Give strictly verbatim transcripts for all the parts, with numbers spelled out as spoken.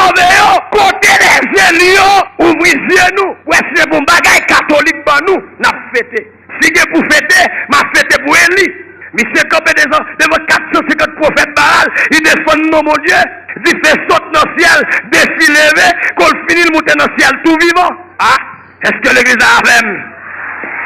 sove yo, kote lèzeli yo, ouvri zye nou, wè si se bon bagay katolik ban nou, n ap fete. Si gen pou fete, m ap fete pou Eli. Misye kanpe devan, devan kat san senkant pwofèt Baal, li defann non Bondye, dife sot nan syèl, defi leve, kou l fini, l moute nan syèl tou vivan. A, èske legliz la avè m?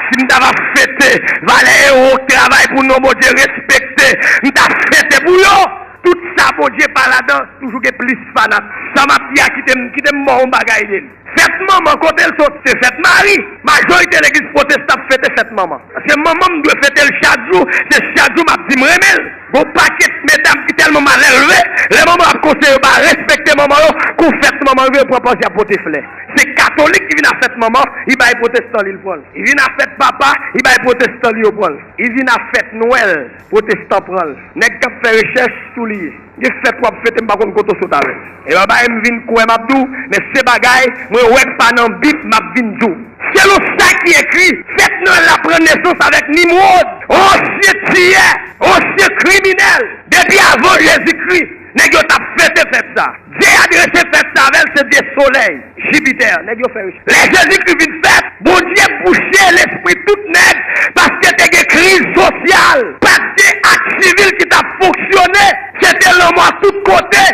Si m ta va fete, valè ewo k travay pou non Bondye respekte, m ta fete pou yo. Tout sa Bondye pa ladan, toujou gen plis fanat. Sa m ap di a, kite m, kite m ba w yon bagay de l. Fèt manman, kote l soti? Se fèt mari. Majorite legliz pwotestan ap fete fèt manman. Paske manman m dwe fete l chak jou, se chak jou m ap di m renmen l. Gon pakèt medam ki tèlman malelve, lè manman ap konseye yo pa respekte manman yo, kou fèt manman rive, yo pran pòz y ap pote flè. Se katolik ki vin a fèt manman, li bay pwotestan li, l pran l. Li vin a fèt papa, li bay pwotestan li, yo pran l. Li vin a fèt Nwèl, pwotestan pran l. Nèg k ap fè rechèch sou li ye. Gen fèt w ap fete, m pa konn kote w sot avè l. E bagay m vin kwè m ap di w, men se bagay mwen wè k pa nan Bib m ap vin di w. Selon sa ki ekri, fèt Nwèl la pran nesans avèk Nimwod, ansyen tiyè, ansyen kriminèl. Depi avan Jezikri, nèg yo t ap fete fèt sa. Dye y adrese fèt sa avè l, se dye solèy, Jipitè. Nèg yo fè rechèch. Lè Jezikri vin fèt, Bondye bouche lespri tout nèg, paske te gen kriz sosyal. Pa t gen ak sivil ki t ap fonksyone. Se te lanmò tout kote.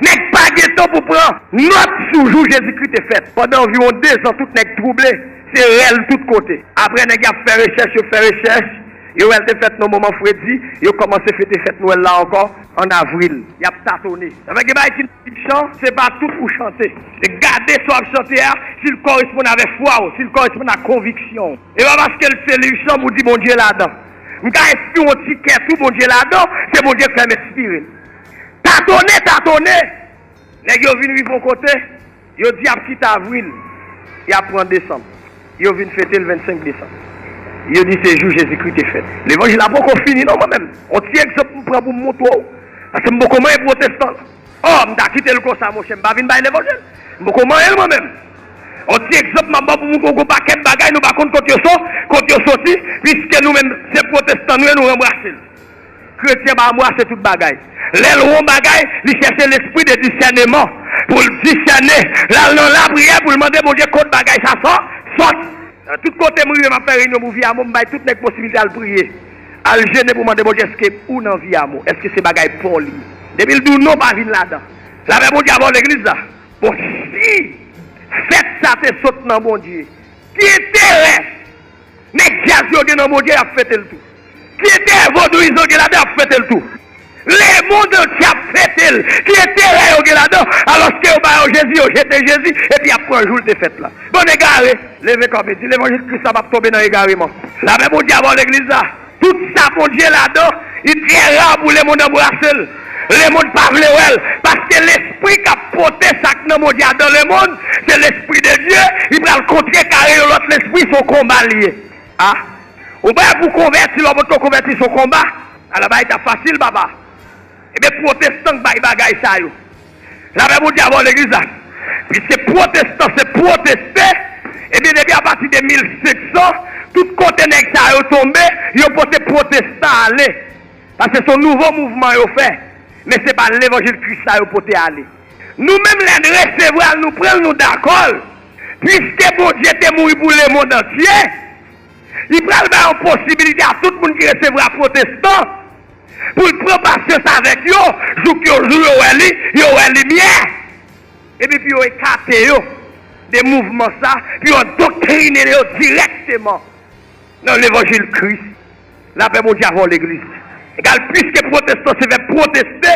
Nèg pa gen tan pou pran nòt sou jou Jezikri te fèt. Pandan anviwon dezan, tout nèg twouble. Se rèl tout kote. Apre, nèg y ap fè rechèch, yo fè rechèch. Yo wè l te fèt nan moman fredi, yo kòmanse fete fèt Nwèl la ankò ann avril. Y ap tatone. Sa fè gen bagay ki nan Bib chan, se pa tout ou chante. Se gade sa w ap chante a, si l koresponn avèk fwa w, si l koresponn ak konviksyon w. E pa paske l se liv chan pou w di Bondye ladan. M ka enspire yon ti kè tou Bondye ladan, se Bondye k fè m enspire l. Tatone, tatone! Nèg yo vin rive yon kote, yo di y ap kite avril, y ap pran desanm. Yo vin fete l vennsenk desanm. Yo di se jou Jezikri te fèt. Levanjil la poko fini non, mwen menm. On ti egzanp m pran pou m montre w. Paske m poko manyen pwotestan la. Ò, m ta kite l konsa, monchè, m pa vin bay levanjil. M poko manyen l mwen menm. On ti egzanp m ap ba w pou montre w gon pakèt bagay nou pa konn kote yo so-, kote yo soti, piske nou menm se pwotestan nou ye, nou ranbrase l. Kretyen pa anbrase tout bagay. Lè l wè yon bagay, li chèche lespri de disèneman pou l disène. L al nan lapriyè pou l mande Bondye kot bagay sa sò-, sòti. Tout kote m rive, m ap fè reyinyon pou Viyamo, m bay tout nèg posiblite al priye. Al jene pou mande Bondye èske ou nan Viyamo, èske se bagay pa w li ye. Depi l di w non, pa vin ladan. Lapè Bondye avè w legliz la. Bon, si fèt sa te sot nan Bondye, ki enterè nèg djaz yo gen nan Bondye, y ap fete l tou. Ki enterè vodouyizan gen ladan, y ap fete l tou. Lemonn antye ap fete l. Ki enterè yo gen ladan, alòske yo ba yo Jezi, yo jete Jezi, epi y ap pran jou l te fèt la? Bann egare, leve kanpe, di levanjil Kris la p ap tonbe nan egareman. Lapè Bondye avè w legliz la. Tout sa Bondye ladan, li trè ra pou lemonn anbrase l. Lemonn pa vle wè l, paske lespri k ap pote sa k nan Bondye a dan lemonn, se lespri de Dye, li pral kontrekare yon lòt lespri, se yon konba l ye. A, ou prè pou konvèti, lè w potko konvèti, se yon konba. Ala bagay ta fasil, papa. Ebyen, pwotestan k bay bagay sa yo. Lapè Bondye avè w legliz la. Piske pwotestan se pwoteste, ebyen, depi apati de mil senk san, tout kote nèg sa yo tonbe, yo pote pwotestan ale. Paske se yon nouvo mouvman yo fè, men se pa levanjil Kris la yo pote ale. Nou menm, lè n resevwa l, nou pran l, nou dakò l. Piske Bondye te mouri pou lemonn antye, li pral bay yon posibilite a tout moun ki resevwa pwotestan pou l pran pasyans avèk yo, jouk yon jou yo wè li, yo wè limyè. Epi pou yo ekate yo de mouvman sa, pou yo andoktrine yo dirèkteman nan levanjil Kris. Lapè Bondye avè w, legliz. Egal, piske pwotestan se vèb pwoteste,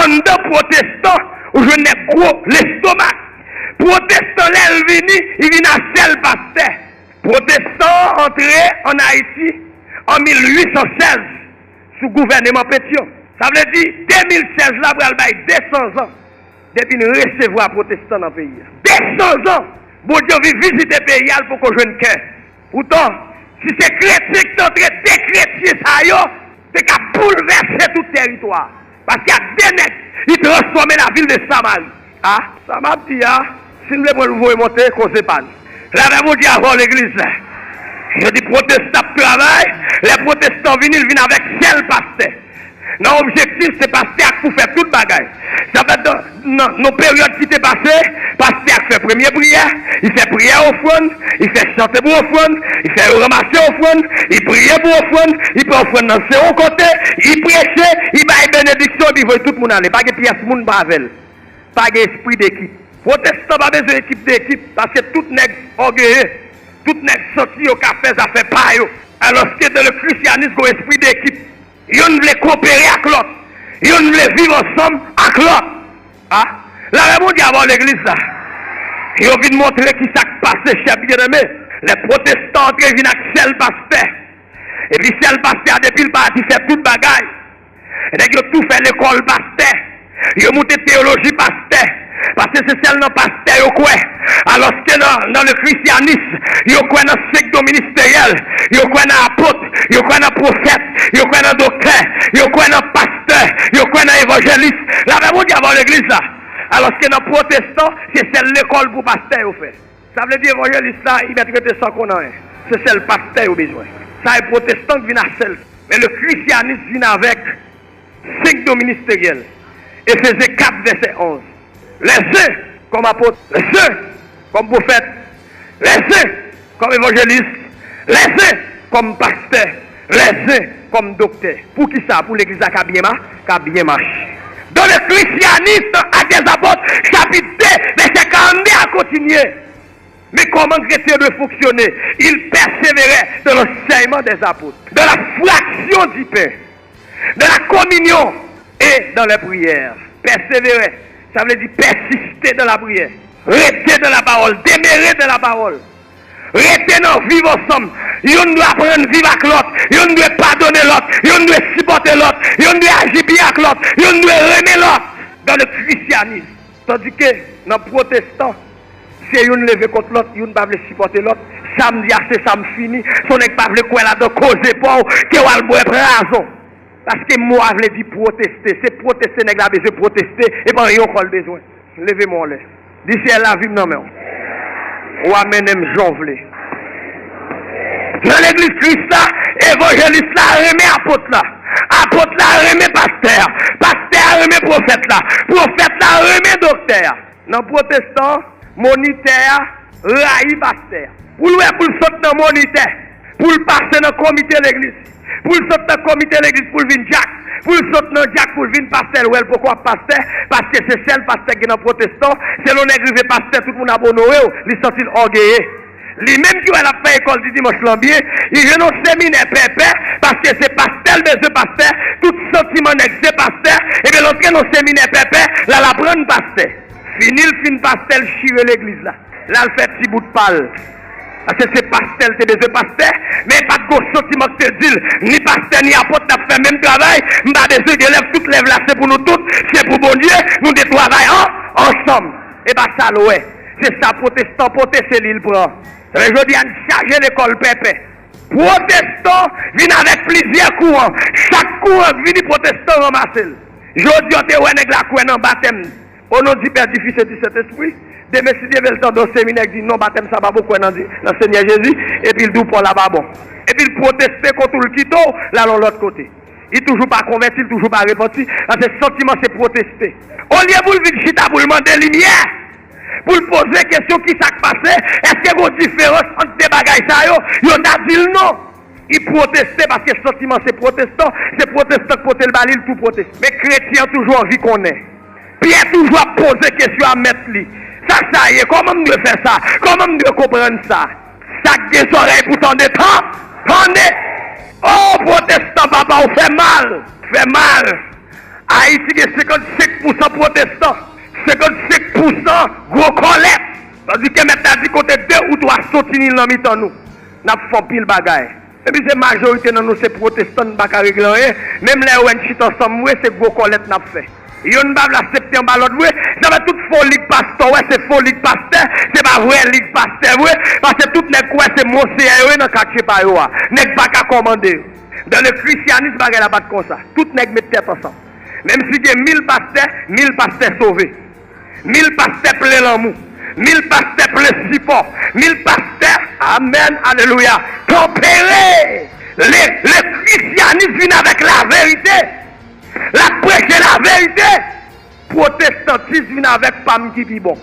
anndan pwotestan, ou jwenn nèg gwo lestomak. Pwotestan, lè l vini, li vin a sèl pastè. Pwotestan antre ann Ayiti an mil uit san sèz sou gouvèneman Petyon. Sa vle di, de mil sèz la pral bay de san zan depi n resevwa pwotestan nan peyi a. De san zan! Bondye vin vizite peyi a, l poko jwenn kè. Poutan, si se kretyen ki t antre, de kretyen sa yo te ka boulvèse tout tèritwa a. Paske ak de nèg, li transfòme lavil de Samari. A, sa m ap di a, si n vle pran l voye monte, koze pa n. Lapè Bondye avè w, legliz la. Yo di pwotestan ap travay, lè pwotestan vini, l vin avèk sèl pastè. Nan objektif, se pastè a k pou fè tout bagay. Sa fè nan, Nan, nan peryòd ki te pase, pastè a fè premye priyè, li fè priyè ofrann, li fè chante pou ofrann, li fè yo ranmase ofrann, li priye pou ofrann, li pran ofrann nan se yon kote, li preche, li bay benediksyon, epi voye tout moun ale. Pa gen pyès moun pa avè l. Pa gen espri dekip. Pwotestan pa bezwen ekip dekip, paske tout nèg ògeye, tout nèg santi yo ka fè zafè pa yo. Alòske dans le christianisme, gon espri dekip. Youn vle kopere ak lòt. Youn vle viv ansanm ak lòt. A, lame Bondye avè w legliz la. Yo vin montre ki sa k pase, chè byeneme. Lè pwotestan antre vin ak sèl pastè. Epi sèl pastè a, depi l pati, fè tout bagay. Nèg yo tou fè lekòl pastè. Yo moute teyoloji pastè. Paske se sèl nan pastè yo kwè. Alòske nan, nan le christianisme, yo kwè nan senk don ministeryèl, yo kwè nan apot, yo kwè nan pwofèt, yo kwè nan doktè, yo kwè nan pastè, yo kwè nan evanjelis. Lame Bondye avè w legliz la. Alòske nan pwotestan, se sèl lekòl pou pastè yo fè. Sa vle di evanjelis la, li mèt rete san konn anyen. Se sèl pastè yo bezwen. Sa e pwotestan k vin a sèl. Men le christianisme vin avèk senk don ministeryèl. Efezyen kat vèsè onz. Les uns comme apôtres, les uns comme prophètes, les uns comme évangélistes, les uns comme pasteurs, les uns comme docteurs. Poukisa? Pou legliz la ka byen ma, ka byen mache. Dans le christianisme, Actes des Apôtres, chapitre deux, verset quarante-deux a kontinye. Men kòman kretyen dwe fonksyone? Il persévérait dans l'enseignement des apôtres, dans la fraction du pain, dans la communion et dans les prières. Pèsevere, sa vle di pèsiste dans la prière, rete dans la parole, demeurer dans la parole, rete nan viv ansanm. Youn dwe aprann viv ak lòt, youn dwe padone lòt, youn dwe sipòte lòt, youn dwe aji byen ak lòt, youn dwe renmen lòt. Dans le christianisme, tandis que nan pwotestan, se youn leve kont lòt, youn pa vle sipòte lòt. Sa m di a, se sa m fini. Se yon nèg pa vle kwè ladan koze pa w, ke w al bwè pwazon. Paske mo a vle di pwoteste. Se pwoteste nèg la bezwen pwoteste, e pa anyen ankò l bezwen. Leve men w anlè. Di, Seyè, lavi m nan men w. Ou a mennen m jan w vle. Nan legliz Kris la, evanjelis la renmen apot la. Apot la renmen pastè a. Pastè a renmen pwofèt la. Pwofèt la renmen doktè a. Nan pwotestan, monitè a rayi pastè a. Pou l wè, pou l sot nan monitè, pou l pase nan komite legliz, pou l sot nan komite legliz, pou l vin dyak, pou l sot nan dyak, pou l vin pastè, l wè l poko ap pastè, paske se sèl pastè ki gen nan pwotestan. Se lè yon nèg rive pastè, tout moun ap onore w, li santi l ògeye. Li menm ki wè l ap fè ekòl di dimanch lan byen, li jwenn yon seminè pèpè, paske se pastè l bezwen pastè, tout santiman nèg se pastè, ebyen l antre nan seminè pèpè, l al aprann pastè. Fini l fin pastè, l chire legliz la. L al fè ti bout pa l. Paske se pastè l te bezwen pastè, men pa t gon santiman k te di l, ni pastè ni apot n ap fè menm travay, m pa bezwen gen lèv, tout lèv la se pou nou tout, se pou Bondye, nou te travay an, ansanm. E pa sa l wè. Se sa pwotestan pote, se li l pran. Ebyen, jodi a, n chaje lekòl pèpè. Pwotestan vin avèk plizyè kouran. Chak kouran k vini, pwotestan ranmase l. Jodi a, w te wè nèg la kwè nan batèm. O non di Pè, di Fis e di Sentespri. Demen, si Dye vle, l tande yon seminè k di, "Non, batèm sa pa bon, kwè nan di, nan Senyè Jezi," epi l di w, "Pòl la pa bon." Epi l pwoteste kont ou, l kite w, l al yon lòt kote. Li toujou pa konvèti, li toujou pa repanti, paske santiman se pwoteste. Olye pou l vin chita, pou l mande limyè, pou l poze kesyon, "Ki sa k pase? Èske gon diferans ant de bagay sa yo?" Yo ta di l non. Li pwoteste paske santiman se pwotestan, se pwotestan k pote l ba li, l tou pwoteste. Men kretyen an toujou anvi konnen. Pyè toujou ap poze kesyon a mèt li. Sa k sa ye? Kòman m dwe fè sa? Kòman m dwe konprann sa? Sa k gen zòrèy pou tande, tan-, tande! O, pwotestan, papa, ou fè mal! Fè mal! Ayiti gen senkannsenk pousan pwotestan, senkannsenk pousan gwo kòlèt. Tandike mèt la di kote de ou twa soti ni nan mitan nou, n ap fè anpil bagay. Epi se majorite nan nou se pwotestan, n pa ka regle anyen. Menm lè yo wè n chita ansanm vre, se gwo kòlèt n ap fè. Youn pa vle aksepte anba lòt vre. Sa fè tout fo lig pastè w wè, se fo lig pastè, se pa vrè lig pastè vre. Paske tout nèg kwè se monseyè yo ye nan katye pa yo a. Nèg pa ka kòmande yo. Dans le christianisme, bagay la pa t konsa. Tout nèg met tèt ansanm. Menm si gen mil pastè, mil pastè sove. Mil pastè plen lanmou. Mil pastè plen sipò. Mil pastè, amèn, alelouya, tanpere. Le, le christianisme vin avèk laverite. L ap preche laverite. Pwotestantis vin avèk pa m ki pi bon.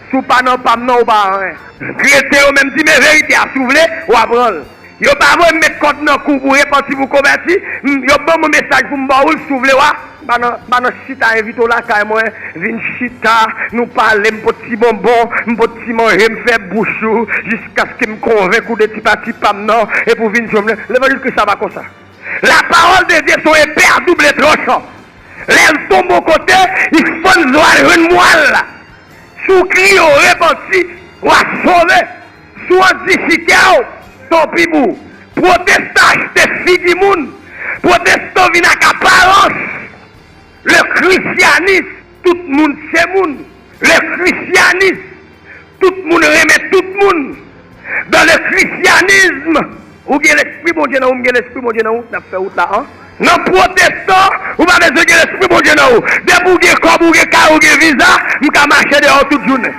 Si w pa nan pa m nan, ou pa anyen. Kretyen yo menm di, men verite a, si w vle, w a pran l. Yo pa voye m met kòd nan kou pou repanti, pou konvèti. M, yo ban m yon mesaj pou m ba w l, si w vle, w a. M pa nan, m pa nan chita envite w lakay mwen, vin chita, nou pale, m pot ti bonbon, m pot ti manje, m fè bouch ou, jiskaske m konvenk ou de ti pati pa m nan, epi w vin jwenn mwen. Levanjil Kris la pa konsa. La parole de Dieu se yon epe a double tranchant. Lè l tonbe yon kote, li fann zwa l jwenn mwa l la. Si w kriye, w repanti, w a sove. Si w an difikilte, tanpi pou ou. Pwotestan achte figi moun. Pwotestan vin ak aparans. Le christianisme, tout moun se moun. Le christianisme, tout moun renmen tout moun. Dans le christianisme, ou gen lespri Bondye nan ou, m gen lespri Bondye nan ou, n ap fè wout la, an. Nan pwotestan, ou pa bezwen gen lespri Bondye nan ou. Depi w gen kòb, ou gen kay, ou gen viza, m ka mache dèyè w tout jounen.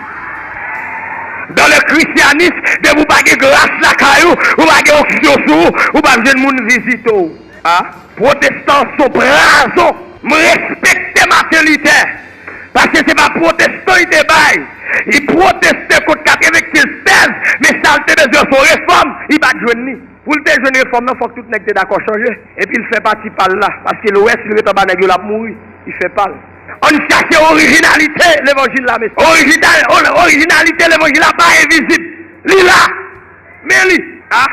Dans le christianisme, depi w pa gen gras lakay ou, ou pa gen onksyon sou ou, ou p ap jwenn moun vizite w. A, pwotestan se yon prazon. M respekte Martin Luther. Paske se pa pwotestan li te bay. Li pwoteste kont katrevenkenz tèz, men sa l te bezwen se yon refòm, li pa t jwenn li. Pou l te jwenn refòm nan, fòk tout nèg te dakò chanje. Epi l fè pati pa l la, paske l wè si l ret anba nèg yo, l ap mouri. Li fè pa l. Ann chache orijinalite levanjil la, mesye. Orijinal, o-, orijinalite levanjil la pa envizib. Li la. Men li. A.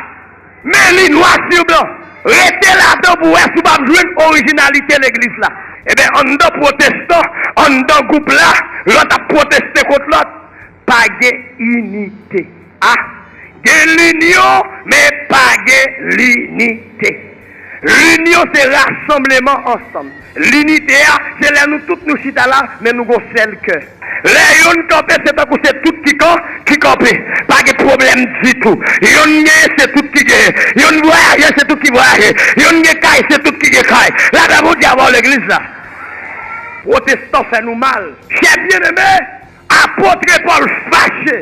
Men li, nwa si blan. Rete ladan pou w wè si w p ap jwenn orijinalite legliz la. Ebyen, anndan pwotestan, anndan gwoup la, lòt ap pwoteste kont lòt. Pa gen inite. A, gen linyon, men pa gen linite. Linyon se rasanbleman ansanm. Linite a, se lè nou tout nou chita la, men nou gon sèl kè. Lè yonn kanpe, se tankou se tout ki kan-, ki kanpe. Pa gen pwoblèm ditou. Yonn genyen, se tout ki genyen. Yonn vwayaje, se tout ki vwayaje. Yonn gen kay, se tout ki gen kay. Lapè Bondye avè w legliz la. Pwotestan fè nou mal. Chè byeneme, apot Pòl fache.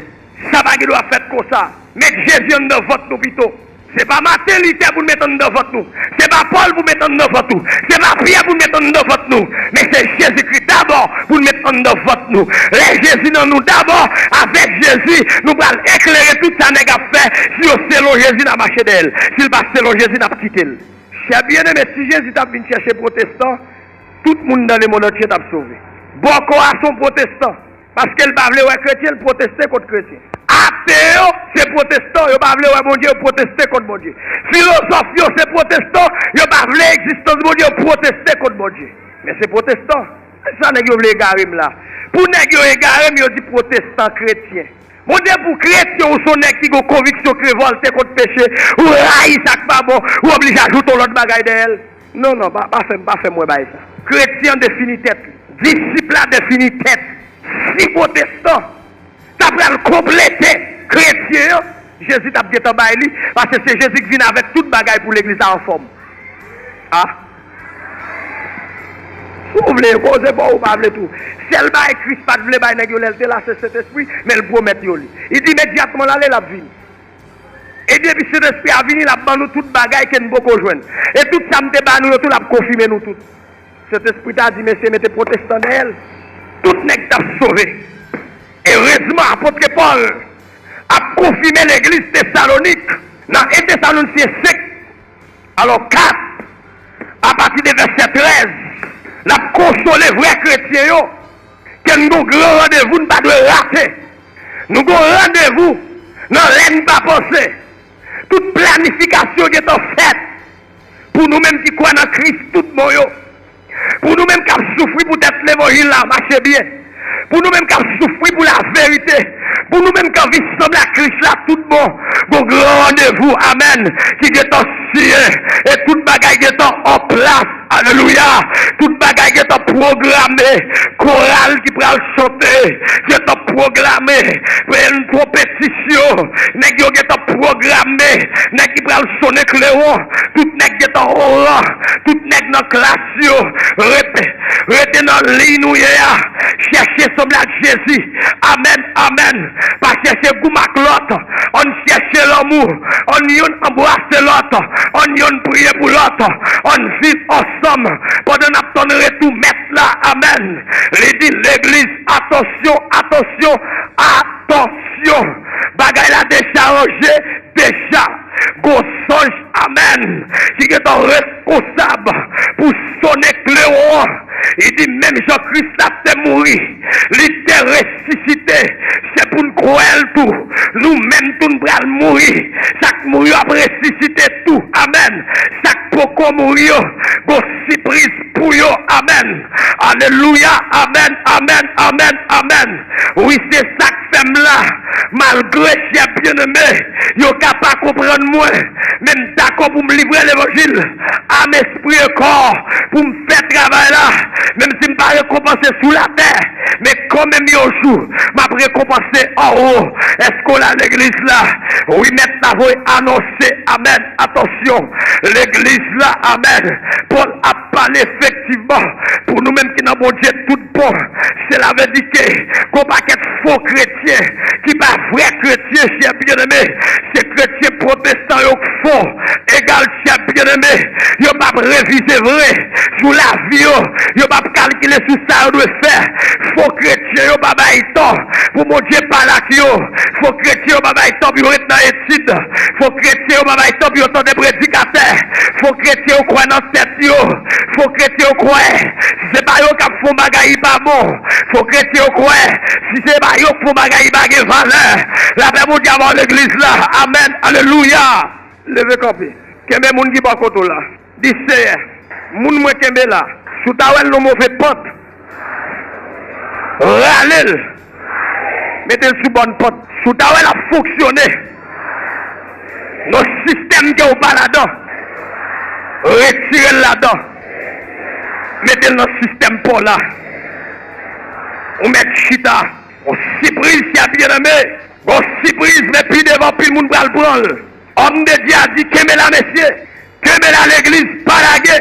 Sa pa gen dwa fèt konsa. Met Jezi anndan vant nou pito. Se pa Maten Litè pou n met anndan vant nou. Se pa Pòl pou met anndan vant nou. Se pa Pyè pou n met anndan vant nou. Men se Jezikri dabò pou n met anndan vant nou. Lè Jezi nan nou dabò, avèk Jezi, nou pral eklere tout sa nèg ap fè. Si yo selon Jezi, n a mache dèyè l. Si l pa selon Jezi, n ap kite l. Chè byeneme, si Jezi t ap vin chèche pwotestan, tout moun dans le monde entier t ap sove. Bòkò a se yon pwotestan. Paske l pa vle wè kretyen, l pwoteste kont kretyen. Ate yo, se pwotestan, yo pa vle wè Bondye, yo pwoteste kont Bondye. Filozòf yo, se pwotestan, yo pa vle egzistans Bondye, yo pwoteste kont Bondye. Men se pwotestan. Se sa nèg yo vle egare m la. Pou nèg yo egare m, yo di pwotestan kretyen. Bon, depi w kretyen, ou se yon nèg ki gen konviksyon k revòlte kont peche, ou rayi sa k pa bon, ou oblije ajoute yon lòt bagay dèyè l. Non, non, pa, pa fè m, pa fè m wè bagay sa. Kretyen an defini tèt li. Disip la defini tèt li. Si pwotestan ta pral konplete kretyen an, Jezi t ap gentan bay li, paske se Jezi k vin avèk tout bagay pou legliz la anfòm. A. Si w vle koze, bon, ou pa vle tou. Sèl bagay Kris pa t vle bay nèg yo lè l te la, se Sentespri, men l pwomèt yo li. Li di imedyatman l ale, l ap vini. E depi Sentespri a vini, l ap ban nou tout bagay ke n poko jwenn. E tout sa m te ba nou yo tou, l ap konfime nou tout. Sentespri ta di, mesye, mete pwotestan dèyè l. Tout nèg t ap sove. Erezman, apot Pòl ap konfime legliz Tesalonik nan en Tesalonisyen senk, alò, kat, apati de vèsè trèz, l ap konsole vrè kretyen yo ke n gon gran randevou n pa dwe rate. Nou gon randevou nan lè n pa panse. Tout planifikasyon gentan fèt pou nou menm ki kwè nan Kris tout bon yo. Pou nou menm k ap soufri poutèt levanjil la mache byen. Pou nou menm k ap soufri pou laverite. Pou nou menm k anvi sanble ak Kris la tout bon. Gon gran randevou, amèn, ki gentan siyen. E tout bagay gentan an plas. Alelouya. Tout bagay gentan pwograme. Koral ki pral chante gentan pwograme. Pwen twonpetis yo. Nèg yo gentan pwograme. Nèg ki pral sonnen klewon. Tout nèg gentan oran. Tout nèg nan klas yo. Rete, rete nan liy nou ye a. Chèche sanble ak Jezi. Amèn, amèn. Pa chèche goumen ak lòt. Ann chèche lanmou. Ann youn anbrase lòt, ann youn priye pou lòt, ann viv ansanm pandan n ap tann retou Mèt la. Amèn. Li di legliz, atansyon, atansyon, atansyon. Bagay la deja ranje, deja. Gon zanj, amèn, ki gentan reskonsab pou sonnen klewon an. Li di, menm jan Kris la te mouri, li te resisite. Se pou n kwè l tou. Nou menm tou n pral mouri. Sa k mouri yo ap resisite tou. Amèn. Sa k poko mouri yo, gon sipriz pou yo. Amèn. Alelouya. Amèn, amèn, amèn, amèn. Wi, se sa k fè m la. Malgre, chè byeneme, yo ka pa konprann mwen, men m dakò pou m livre levanjil. Ame espri e kò pou m fè travay la, menm si m pa rekonpanse sou latè, men kanmenm yon jou, m ap rekonpanse anwo. Èske w la, legliz la? Wi, Mèt la voye anonse. Amèn. Atansyon, legliz la. Amèn. Pòl ap pale efektivman pou nou menm ki nan Bondye tout bon. Sela vle di ke gon pakèt fo kretyen ki pa vrè kretyen, chè byeneme. Se kretyen pwotestan yo k fo. Egal, chè byeneme, yo p ap revize vre sou lavi yo. Yo p ap kalkile sou sa yo dwe fè. Fo kretyen yo pa bay tan pou Bondye pale ak yo. Fo kretyen yo pa bay tan pou yo ret nan etid. Fo kretyen yo pa bay tan pou yo tande predikatè. Fo kretyen yo kwè nan tèt yo. Fo kretyen yo kwè si se pa yo k ap fè yon bagay, li pa bon. Fo kretyen yo kwè si se pa yo k fè yon bagay, li pa gen valè. Lapè Bondye avè w, legliz la. Amèn. Alelouya. Leve kanpe. Kenbe moun ki bò kote w la. Di, Seyè, moun mwen kenbe la, si w ta wè l nan move pant, rale l, mete l sou bòn pant. Si w ta wè l ap fonksyone nan sistèm ke w pa ladan, retire l ladan, mete l nan sistèm pa w la. Ou mèt chita. Yon sipriz, chè byeneme. Yon sipriz, men pi devan, anpil moun pral pran l. Òm de Dye a di, kenbe la, mesye. Kenbe la, legliz, pa lage.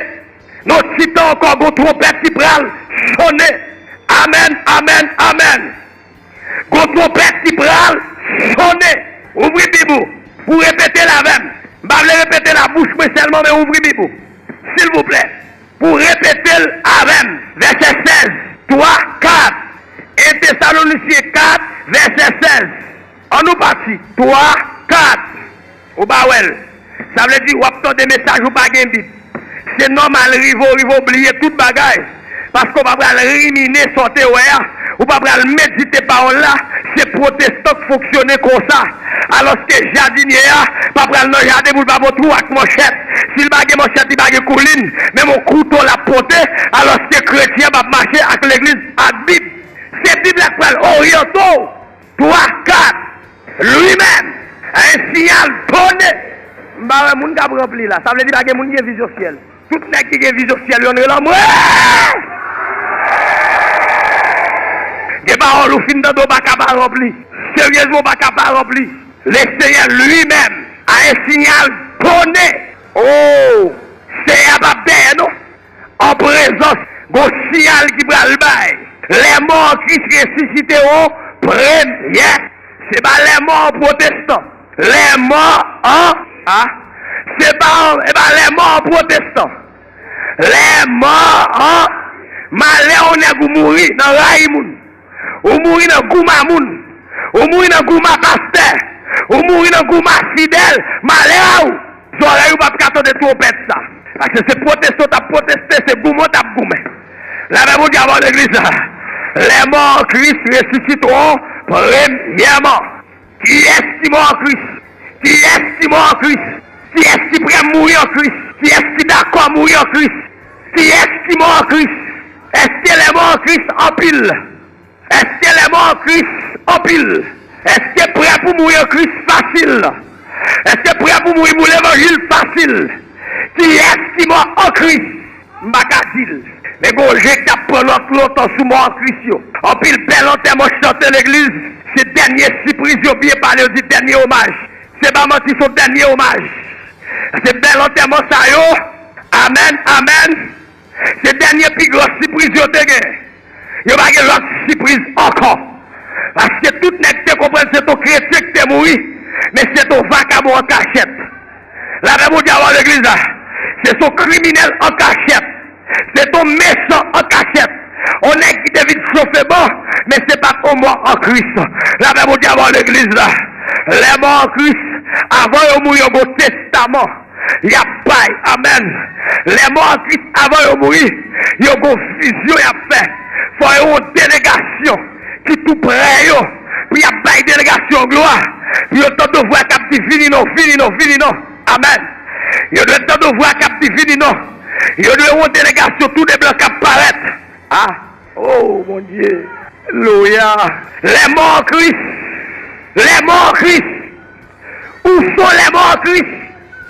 Nan ti tan ankò, gon twonpèt ki pral sonnen. Amèn, amèn, amèn. Gon twonpèt ki pral sonnen. Ouvri Bib ou pou repete l avè m. M pa vle repete l a bouch mwen sèlman, men ouvri Bib ou, silvouplè, pou repete l avè m. Vèsè sèz, twa, kat. En Tesalonisyen kat, vèsè sèz. Ann nou pati. Twa, kat. Ou pa wè l. Sa vle di w ap tande mesaj, ou pa gen Bib. Se nòmal, rive w, rive w bliye tout bagay. Paske w pa pral rimine sa w te wè a. Ou pa pral medite pawòl la. Se pwotestan k fonksyone konsa. Alòske jadinye a pa pral nan jaden pou l pa pran twou ak manchèt. Si l pa gen manchèt, li pa gen koulin. Menm yon kouto l ap pote. Alòske kretyen an p ap mache ak legliz, ak Bib. Se Bib la k pral oryante w. Twa, kat. Lui-même a un signal donné. M pa wè moun k ap ranpli la. Sa vle di pa gen moun ki gen vizyon syèl. Tout nèg ki gen vizyon syèl yo, ann rele anmwe. Gen pawòl ou fin tande, w pa ka pa ranpli. Seryezman, w pa ka pa ranpli. Le Seigneur lui-même a un signal donné. Oh, Seyè a p ap dèyè non. An prezans, gon siyal ki pral bay. Les morts en Christ ressusciteront premier. Se pa les morts en protestant. Les morts en, a, se pa, e pa les morts en protestant. Les morts en, malè yon nèg ou mouri nan rayi moun. Ou mouri nan gouma moun. Ou mouri nan gouma pastè. Ou mouri nan gouma fidèl. Malè a ou. Zòrèy ou p ap ka tande twonpèt sa. Paske se pwoteste w t ap pwoteste, se goumen w t ap goumen. Lapè Bondye avè w, legliz la. Les morts en Christ ressusciteront premièrement. Kiyès ki mò an Kris? Kiyès ki mò an Kris? Kiyès ki prè mouri an Kris? Kiyès ki dakò mouri an Kris? Kiyès ki mò an Kris? Èske les morts en Christ anpil? Èske les morts en Christ anpil? Èske prè pou mouri an Kris fasil? Èske prè pou mouri pou levanjil fasil? Kiyès ki mò an Kris? M pa ka di l. Men gon je k ap pran lòt lontan sou mò an Kris yo. Anpil bèl antèman chante legliz. Se dènye sipriz yo byen pale, yo di dènye omaj. Se pa manti, se yon dènye omaj. Se bèl antèman sa yo. Amèn, amèn. Se dènye pi gran sipriz yo te gen. Yo pa gen lòt sipriz ankò. Paske tout nèg te konprann se t on kretyen ki te mouri, men se t on vakabon an yon kriminèl an kachèt. Se te yon mechan an kachèt. Yon nèg ki te vin chofe ban, men se pa t yon mò an Kris. Lapè Bondye avè w legliz la. Lè mò an Kris, avan yo mouri, yo gen yon testaman y ap bay. Amèn. Lè mò an Kris, avan yo mouri, yo gen yon vizyon y ap fè. Fò yo yon delegasyon ki tou prè yo, pou y ap bay delegasyon glwa, pou yo tande vwa k ap di, "Vini non, vini non, vini non." Amèn. Yo dwe tande vwa k ap di, "Vini non." Yo dwe yon delegasyon tou de blan k ap parèt. Ah, oh, Bondye. Alelouya. Lè mò an Kris. Lè mò an Kris. Où sont les morts en Christ?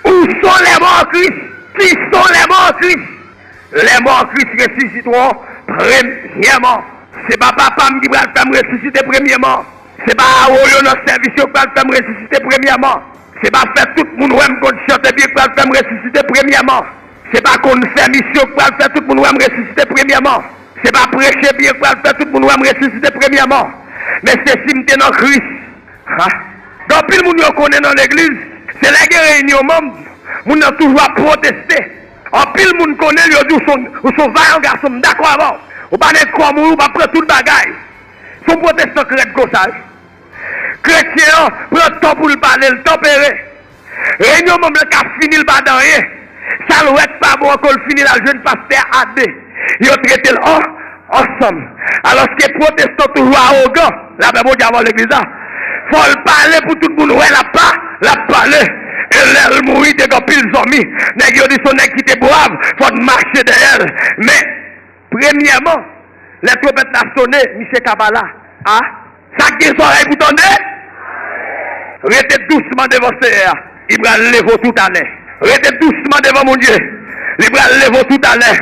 Où sont les morts en Christ? Qui sont les morts en Christ? Les morts en Christ ressusciteront premièrement. Se pa papa m ki pral fè m resisite premyèman. Se pa awo yo nan sèvis yo k pral fè m resisite premyèman. Se pa fè tout moun wè m konn chante byen k pral fè m resisite premyèman. Se pa konn fè misyon k pral fè tout moun wè m resisite premyèman. Se pa preche byen k pral fè tout moun wè m resisite premyèman. Men se si m te nan Kris. Ha. Gen anpil moun yo konnen nan legliz, se lè gen reyinyon manm, moun nan toujou ap pwoteste. Anpil moun konnen l, yo di w se yon, ou se yon vayan gason, m dakò avè w. Ou pa nèg kòm ou, ou pa pran tout bagay. Se yon pwotestan krèt konsa, wi. Kretyen an pran tan pou l pale, l tanpere. Reyinyon manm lan ka fini, l pa di anyen. Sa l wè k pa bon ankò, l fini, l al jwenn pastè a de. Yo trete l an, ansanm. Alòske pwotestan toujou awogan. Lapè Bondye avè w legliz la. Fò l pale pou tout moun wè l ap pa, l ap pale. E lè l mouri, te gen anpil zanmi. Nèg yo di se yon nèg ki te brav, fò n mache dèyè l. Men, premyèman, lè twonpèt la sone, misye ka pa la. A, sa k gen zòrèy pou tande, rete dousman devan Seyè a, li pral leve w toutalè. Rete dousman devan Bondye, li pral leve w toutalè.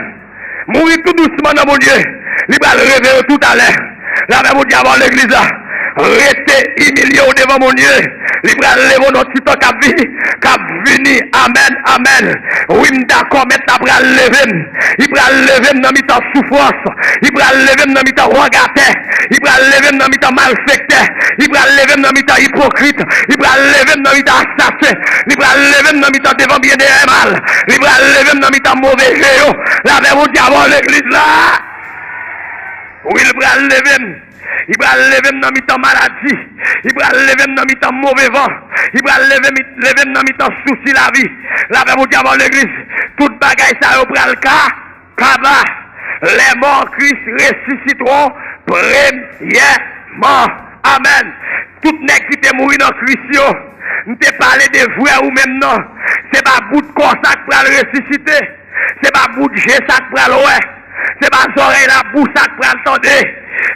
Mouri tou dousman nan Bondye, li pral reveye w toutalè. Lapè Bondye avè w legliz la. Rete imilye w devan Bondye, li pral leve w nan ti tan k ap vini, k ap vini. Amèn, amèn. Wi, m dakò, Mèt la pral leve m. Li pral leve m nan mitan soufrans. Li pral leve m nan mitan wògatè. Li pral leve m nan mitan malfektè. Li pral leve m nan mitan ipokrit. Li pral leve m nan mitan asasen. Li pral leve m nan mitan devan byen dèyè mal. Li pral leve m nan mitan move je yo. Lapè Bondye avè w legliz la. Wi, li pral leve m. Li pral leve m nan mitan maladi. Li pral leve m nan mitan move van. Li pral leve mi-, leve m nan mitan sousi lavi. Lapè Bondye avè w legliz. Tout bagay sa yo pral ka, kaba. Les morts en Christ ressusciteront premièrement. Amèn. Tout nèg ki te mouri nan Kris yo, m te pale de vrè ou menm nan. Se pa bout kò sa k pral resisite. Se pa bout je sa k pral wè. Se pa zòrèy labou sa k pral tande.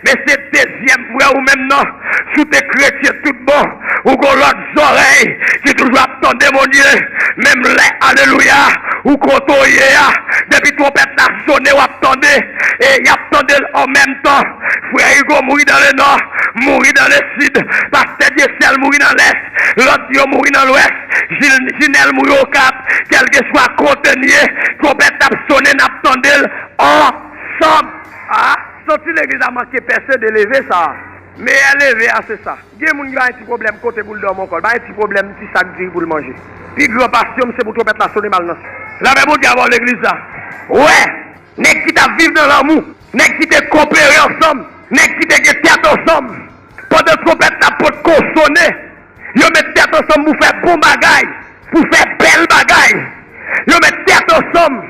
Men se dezyèm vrè ou menm nan. Si w te kretyen tout bon, ou gon lòt zòrèy ki toujou ap tande Bondye. Menm lè, alelouya, ou kote w ye a, depi twonpèt la sone, w ap tande. E y ap tande l an menm tan. Frè Hugo mouri dans le nord, mouri dans le sud. Pastè Dieuseul mouri nan lès. Lòt yo mouri nan lwès. Jil-, Jinèl mouri Okap. Kèlkeswa kote n ye, twonpèt ap sone, n ap tande l ansanm. A, santi legliz la manke pèse de leve sa a. Meyè leve a, se sa. Gen moun ki ba yon ti pwoblèm kote pou l dòmi ankò. L ba yon ti pwoblèm ti sak diri pou l manje. Pi gran pasyon m, se pou twonpèt la sone, m al nan syèl. Lapè Bondye avè w legliz la. Wè, nèg ki t ap viv nan lanmou, nèg ki te kopere ansanm, nèg ki te gen tèt ansanm, pandan twonpèt la potko sone, yo met tèt ansanm pou fè bon bagay, pou fè bèl bagay. Yo met tèt ansanm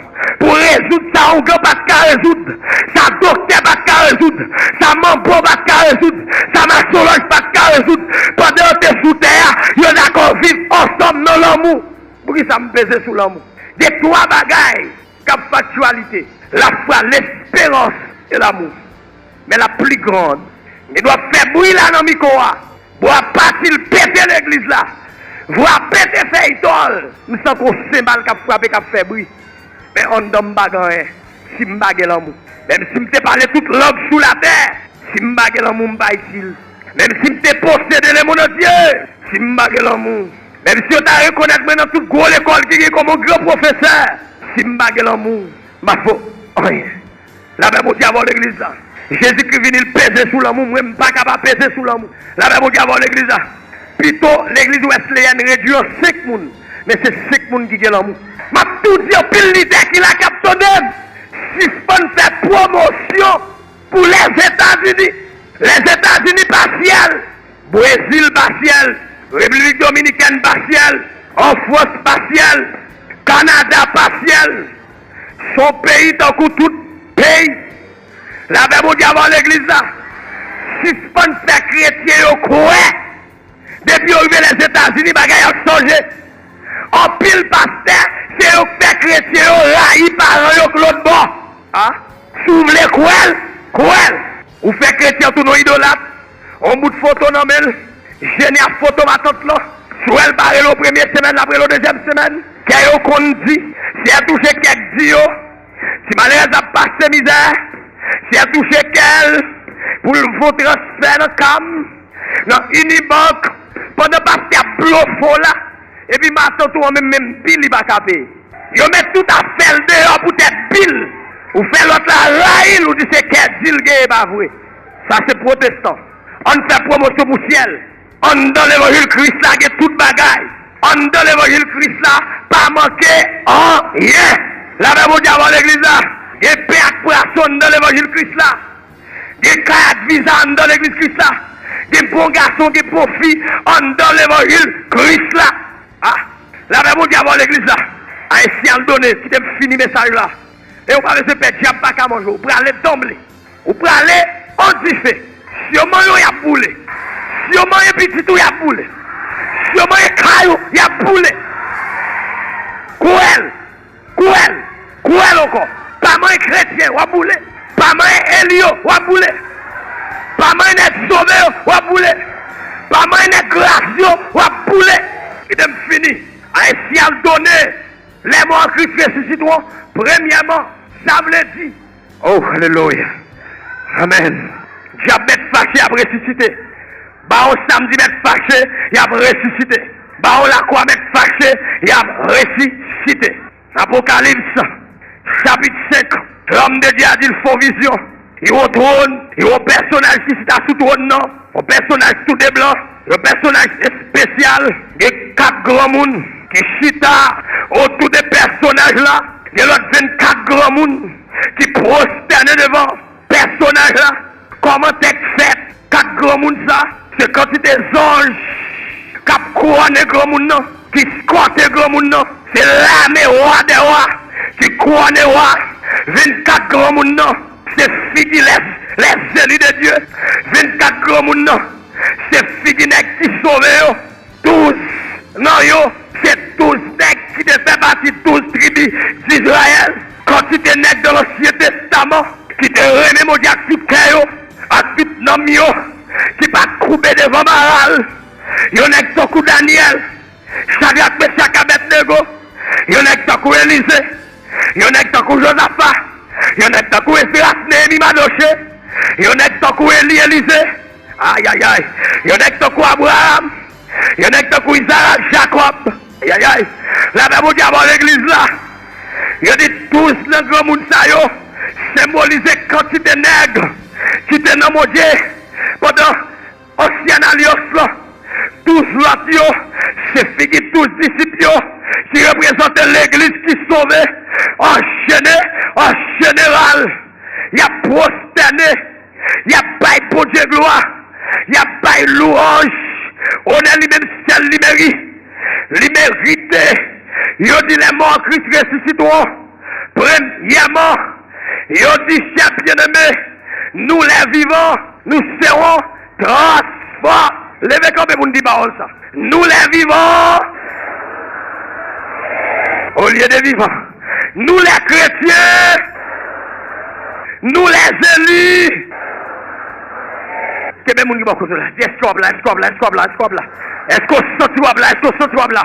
pou rezoud sa oungan pa t ka rezoud, sa doktè pa t ka rezoud, sa manbo pa t ka rezoud, sa masonlòj pa t ka rezoud. Pandan yo te sou tè a, yo dakò viv ansanm nan lanmou. Poukisa m peze sou lanmou? De twa bagay k ap fè aktyalite: lafwa, lesperans e lanmou. Men la pli gran. Li dwe fè bri la nan mikwo a. Bwa pati l pete legliz la. Vwa pete fèy tòl. M santi yon senbal k ap frape, k ap fè bri. Men anndan m pa gen anyen. Si m pa gen lanmou. Menm si m te pale tout lang sou latè, si m pa gen lanmou, m pa itil. Menm si m te posede lemonn antye, si m pa gen lanmou. Menm si yo ta rekonèt mwen nan tout gwo lekòl ki gen kòm yon gran pwofesè, si m pa gen lanmou, m pa fè anyen. Lapè Bondye avè w legliz la. Jezikri vini, l peze sou lanmou, mwen m pa ka pa peze sou lanmou. Lapè Bondye avè w legliz la. Pito legliz wesleyèn redui an senk moun, men se senk moun ki gen lanmou. M ap Ou di anpil lidè ki la k ap tande m, sispann fè pwomosyon pou Lèzetazini. Lèzetazini pa syèl, Brezil pa syèl, Repiblik Dominikèn pa syèl, Anfrans pa syèl, Kanada pa syèl. Se yon peyi tankou tout peyi. Lapè Bondye avè w legliz la. Sispann fè kretyen yo kwè depi yo rive Lèzetazini, bagay ap chanje. Anpil pastè, se yo k fè kretyen yo rayi paran yo k lòt bò. A, si w vle kwè l, kwè l. Ou fè kretyen tounen yon idolat. On bout foto nan men l, jennen ak foto matant lan. Si w wè l pa rele w premye semèn, l ap rele w dezyèm semèn. Kè yo konn di, si l touche kèk di yo, ti malerèz ap pase mizè. Si l touche kè l, pou l fè yon transfè nan kam, nan Unibank, pandan pastè ap blofe w la, epi matant ou an menm, menm pi li pa ka peye. Yo met tout afè l deyò poutèt bil. Ou fè lòt la rayi l, ou di se kè di l genyen, pa vre. Sa se pwotestan. Ann fè pwomosyon pou syèl. Anndan levanjil Kris la gen tout bagay. Anndan levanjil Kris la pa manke anyen. Lapè Bondye avè w legliz la. Gen pen ak pwason anndan levanjil Kris la. Gen kay ak viza anndan legliz Kris la. Gen bon gason, gen bon fi anndan levanjil Kris la. A, lapè Bondye avè w legliz la. Ayisyen al done, kite m fini mesaj la. E ou pa bezwen pè, dyab pa ka manje w. Ou prale danble. Ou prale an dife. Si yo manyen w, y ap boule. Si yo manyen pitit ou, y ap boule. Si yo manyen kay ou, y ap boule. Kwè l. Kwè l. Kwè l ankò. Pa manyen kretyen, w ap boule. Pa manyen eli yo, w ap boule. Pa manyen nèg sove yo, w ap boule. Pa manyen nèg gras yo, w ap boule. Kite m fini. Ayisyen al done. Lè mò an Kris resisite w, premyèman, sa vle di. Oh, alelouya. Amèn. Dyab mèt fache ap resisite. Bawon samdi mèt fache, y ap resisite. Bawon lakwa mèt fache, y ap resisite. Apokalips, chapit senk, lòm de Dye a di l fè yon vizyon. Yon twòn, yon pèsonaj ki chita sou twòn nan, yon pèsonaj tou de blan, yon pèsonaj espesyal. Gen kat granmoun ki chita otou de pèsonaj la. Gen lòt vennkat granmoun ki pwostène devan pèsonaj la. Kòman tèks fèt? Kat granmoun sa, se kantite zanj k ap kouwone granmoun nan, ki eskòte granmoun nan. Se lame wa dè wa ki kouwone wa. Vennkat granmoun nan, se figi lè, lè zeli de Dye. Vennkat granmoun nan, se figi nèg ki sove yo. Douz nan yo, se douz nèg ki te fè pati douz tribi Dizrayèl. Kantite nèg nan Ansyen Testaman ki te renmen Bondye ak tout kè yo, ak tout nanm yo, ki pa t koube devan Baal. Yon nèg tankou Danyèl, Chadrak, Mechak, Abèdnego, yon nèg tankou Elize, yon nèg tankou Jozafa, yon nèg tankou Esdras, Neyemi, Madoche, yon nèg tankou Eli, Elize, ayayay, yon nèg tankou Abraram, yon nèg tankou Izarak, Jakòb, ayayay, lapè Bondye avè w legliz la. Yo di douz nan granmoun sa yo senbolize kantite nèg ki te nan Bondye pandan Ansyen alyans lan, douz lòt yo, se figi douz disip yo ki reprezante legliz ki sove an jene-, an jeneral. Y ap pwostène, y ap bay Bondye glwa, y ap bay lwanj, onè li menm sèl li meri-, li merite. Yo di lè mò an Kris resisite w, premyèman, yo di, chè byeneme, nou lè vivan, nou serons transformés. Leve kanpe pou n di pawòl sa. Nou lè vivan, olye de vivan. Nou lè kretyen, nou lè zeli. Kenbe moun ki bò kote w la. Di, èske w ap la, èske w ap la, èske w ap la, èske w ap la? Èske w santi w ap la, èske w santi w ap la?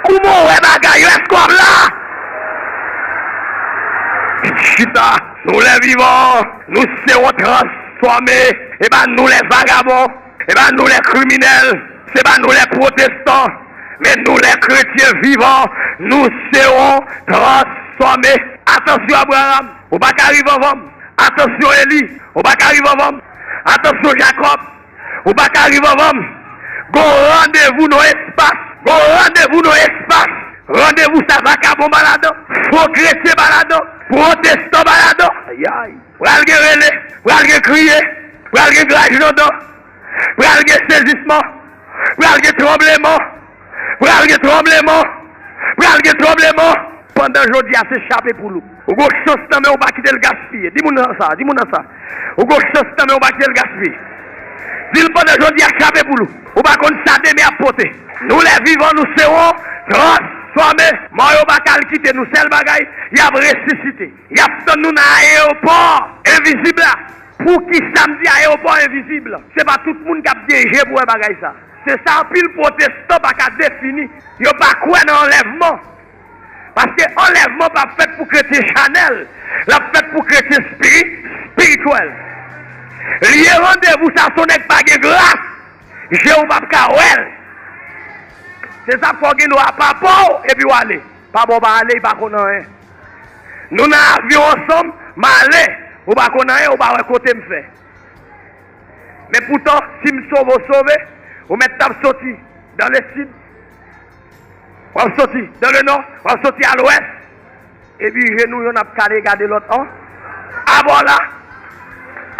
Kouman w wè bagay yo, èske w ap la? Chita, nou lè vivan, nou serons transformés. E pa nou lè vagabon, e pa nou lè kriminèl, se pa nou lè pwotestan, men nou lè kretyen vivan, nous serons transformés. Atansyon Abraram, ou pa ka rive anvan m. Atansyon Eli, ou pa ka rive anvan m. Atansyon Jakòb, ou pa ka rive anvan m. Gon randevou nan espas. Gon randevou nan espas. Randevou sa vakabon pa ladan, fo kretyen pa ladan, pwotestan pa ladan. Ayay. Pral gen rele, pral gen kriye, pral gen graj nan dan, pral gen sezisman, pral gen tranbleman, pral gen tranbleman, pral gen tranbleman. Pandan jodi a se chape poul ou. Ou gon chans nan men w pa kite l gaspiye. Di moun nan sa, di moun nan sa. Ou gon chans nan men w pa kite l gaspiye. Di l pandan jodi a chape poul ou. Ou pa konn sa demen ap pote. Nou lè vivan nou se yon transfòme. Mò yo pa ka al kite nou. Sèl bagay, y ap resisite. Y ap tann nou nan ayewopò envizib la. Poukisa m di ayewopò envizib? Se pa tout moun k ap gen je pou wè bagay sa. Se sa anpil pwotestan pa ka defini. Yo pa kwè nan anlèvman. Paske anlèvman p ap fèt pou kretyen chanèl. L ap fèt pou kretyen spiri-, espirityèl. Lye randevou sa, se yon nèg pa gen gras. Je w p ap ka wè l. Se sa k fè w gen dwa pa pa w epi w ale. Pa bon, pa ale, li pa konn anyen. Nou nan avyon ansanm, m ale, ou pa konn anyen, ou pa wè kote m fè. Men poutan, si m sove, w sove, ou mèt t ap soti dans le sud, w ap soti dans le nord, w ap soti a lwès, epi je nou youn ap kale gade lòt an. Abò la,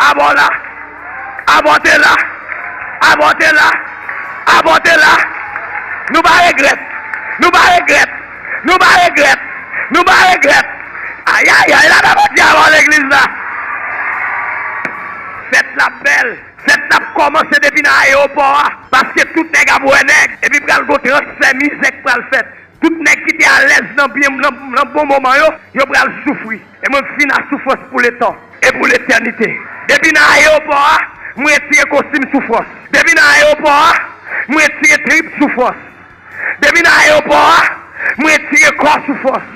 abò la, abò te la, abò te la, abò te la. Nou pa regrèt, nou pa regrèt, nou pa regrèt, nou pa regrèt. Ayayay, la pa Bondye avè w legliz la. Fèt la bèl. Fèt la ap kòmanse depi nan ayewopò a, paske tout nèg ap wè nèg, epi pral gon transfè mizè k pral fèt. Tout nèg ki te alèz nan byen, nan, nan bon moman yo, yo pral soufri. E mwen m fin a soufrans pou letan e pou letènite. Depi nan ayewopò a, m retire kostim soufrans. Depi nan ayewopò a, m retire trip soufrans. Depi nan ayewopò a, m retire kò soufrans.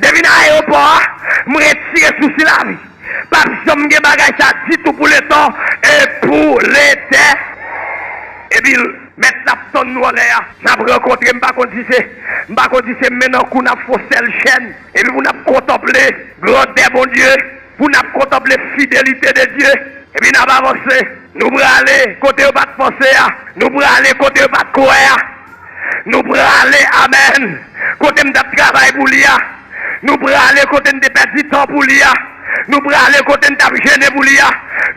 Depi nan ayewopò a, m retire sousi lavi. P ap janm gen bagay sa ditou pou letan e pou letè. Epi mèt la ap tann nou anlè a. N ap rankontre, m pa konn si se, m pa konn si se men nan kou n ap fè yon sèl chèn. Epi pou n ap kontanple grandè Bondye, pou n ap kontanple fidelite de Dye. Epi n ap avanse. Nou prale kote yo pa t panse a. Nou prale kote yo pa t kwè a. Nou prale, amèn, kote m t ap travay pou li a. Nou prale kote n te pèdi tan pou li a. Nou prale kote n t ap jene pou li a.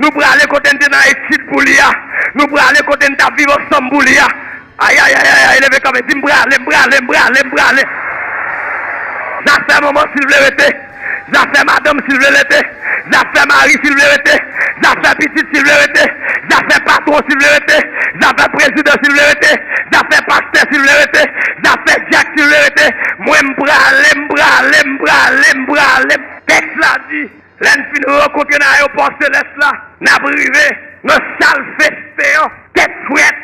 Nou prale kote n te nan etid pou li a. Nou prale kote n t ap viv ansanm pou li a. Ayayayay, leve kanpe, di, "M prale, m prale, m prale, m prale." Zafè manman, si l vle rete. Zafè madanm, si l vle rete. Zafè mari, si l vle rete. Zafè pitit, si l vle rete. Zafè patwon, si l vle rete. Zafè prezidan, si l vle rete. Zafè pastè, si l vle rete. Zafè dyak, si l vle rete. Mwen, m prale, m prale, m prale, m prale. Tèks la di, lè n fin rankontre nan ayewopò selès la, n ap rive nan sal festen an, tèt frèt,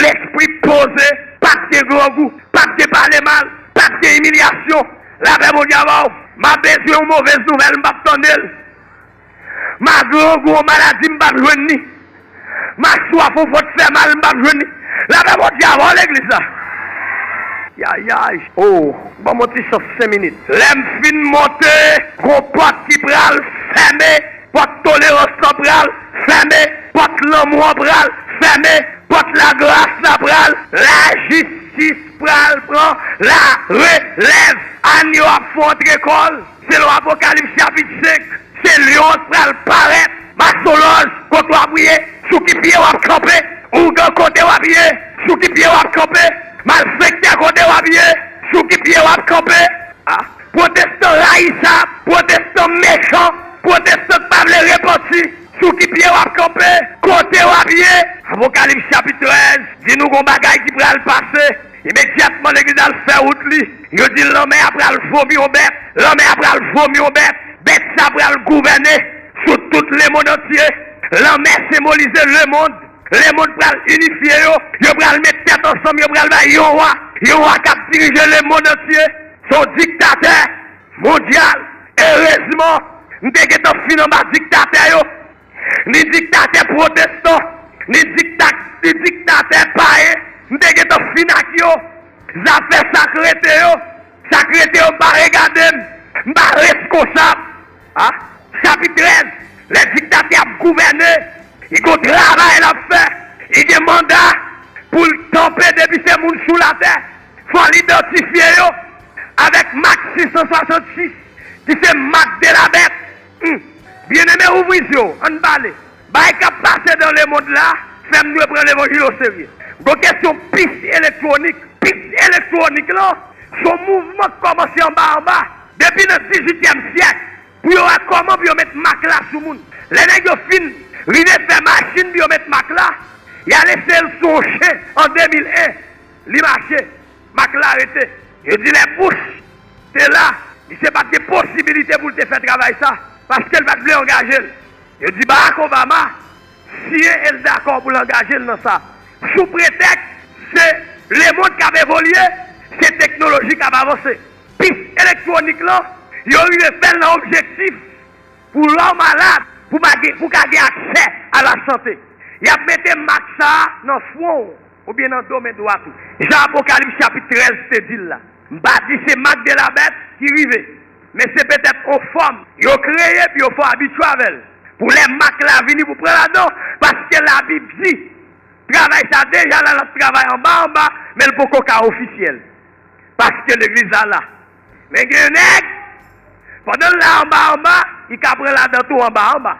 lespri poze, p ap gen grangou, p ap gen pale mal, p ap gen imilyasyon. Lapè Bondye avè w. M ap bezwen yon movèz nouvèl, m p ap tande l. M a grangou, yon maladi, m p ap jwenn li. M a swaf, yon fòt fè mal, m p ap jwenn li. Lapè Bondye avè w, legliz la. Yayay. Oh, ban m yon ti chans senk minit. Lè m fin monte, gon pòt ki pral fèmen. Pòt tolerans lan pral fèmen. Pòt lanmou an pral fèmen. Pòt lagras la pral. Lajistis pral pran larelèv. Àn yo ap fè antre kò l. Selon Apokalips chapit senk, se lyon an pral parèt. Masonlòj, kote w ap ye, sou ki pye w ap kanpe. Ougan, kote w ap ye, sou ki pye w ap kanpe. Malfektè, kote w ap ye, sou ki pye w ap kanpe. Ah, pwotestan rayisab, pwotestan mechan, pwotestan k pa vle repanti, sou ki pye w ap kanpe, kote w ap ye. Apokalips chapit trèz di nou gon bagay ki pral pase. Imedyatman legliz al fè wout li, yo di lanmè a pral vomi yon bèt, lanmè a pral vomi yon bèt, bèt sa pral gouvène sou tout lemonn antye. Lanmè senbolize lemonn, lemonn pral inifye yo, yo pral met tèt ansanm, yo pral bay yon wa, yon wa k ap dirije lemonn antye. Se yon diktatè mondyal. Erezman, m te gentan fin anba diktatè yo. Ni diktatè pwotestan, ni dikta-, ni diktatè payen, m te gentan fin ak yo. Zafè sa k rete yo, sa k rete yo, m pa regade m, m pa reskonsab. A, chapit trèz, lè diktatè ap gouvène, li gon travay l ap fè, li gen manda pou l kanpe depi se moun sou latè. Fò l idantifye yo. avèk mak sis san swasannsis, ki se mak de la bèt. Hmm. Byeneme, ouvri zye w, ann pale. Bagay k ap pase nan lemonn la fè m dwe pran levanjil oserye. Gon kesyon pis elektwonik. Pis elektwonik lan, se yon mouvman k kòmanse anba anba, depi nan dizuityèm syèk, pou yo wè kòman pou yo met mak la sou moun. Lè nèg yo fin rive fè machin pou yo met mak la, y al eseye l sou yon chen an de mil en. Li mache, mak la rete. Yo di lè Bush te la, misye pa t gen posibilite pou l te fè travay sa, paske l pa t vle angaje l. Yo di Barack Obama siyen e l dakò pou l angaje l nan sa, sou pretèks se lemonn k ap evolye, se teknoloji k ap avanse. Pis elektwonik lan, yo rive fè l nan objektif pou lè w malad, pou pa gen, pou ka gen aksè a la sante. Y ap mete mak sa a nan fwon w oubyen nan do men dwat ou. Jan Apokalips chapit trèz te di l la. M pa di se mak de la bèt ki rive, men se petèt yon fòm yo kreye pou yo fè w abitye avè l. Pou lè mak la vini pou pran ladan, paske Labib di, travay sa deja la, l ap travay anba anba, men l poko ka ofisyèl. Paske legliz la la. Men gen nèg, pandan l la anba anba, li ka pran ladan tou anba anba.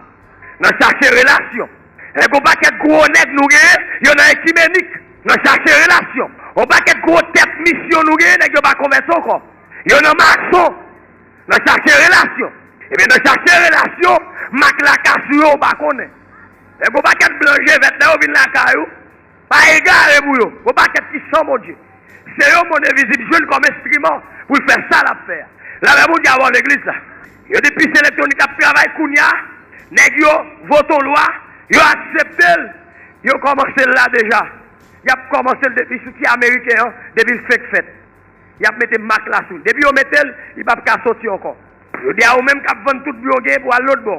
Nan chache relasyon. Nèg, yon pakèt gwo nèg nou genyen, yo nan ekimenik. Nan chache relasyon. Yon pakèt gwo tèt misyon nou genyen, nèg yo pa konvèti ankò. Yo nan mason. Nan chache relasyon. Ebyen, nan chache relasyon, mak la ka sou yo, ou pa konnen. Nèg, yon pakèt blan je vèt, lè yo vin lakay ou, pa egare pou yo. Gon pakèt ki san Bondye. Se yon monn envizib jwenn kòm enstriman pou l fè sa l ap fè a. Lamè Bondye avè w legliz la. Yo di pis elektwonik ap travay kounye a. Nèg yo vote yon lwa, yo aksepte l. Yo kòmanse l la deja. Y ap kòmanse l depi sou ti ameriken an, depi l fenk fèt. Y ap mete mak la sou l. Depi yo mete l, li p ap ka soti ankò. Yo di a ou menm k ap vann tout byen w genyen pou w al lòtbò.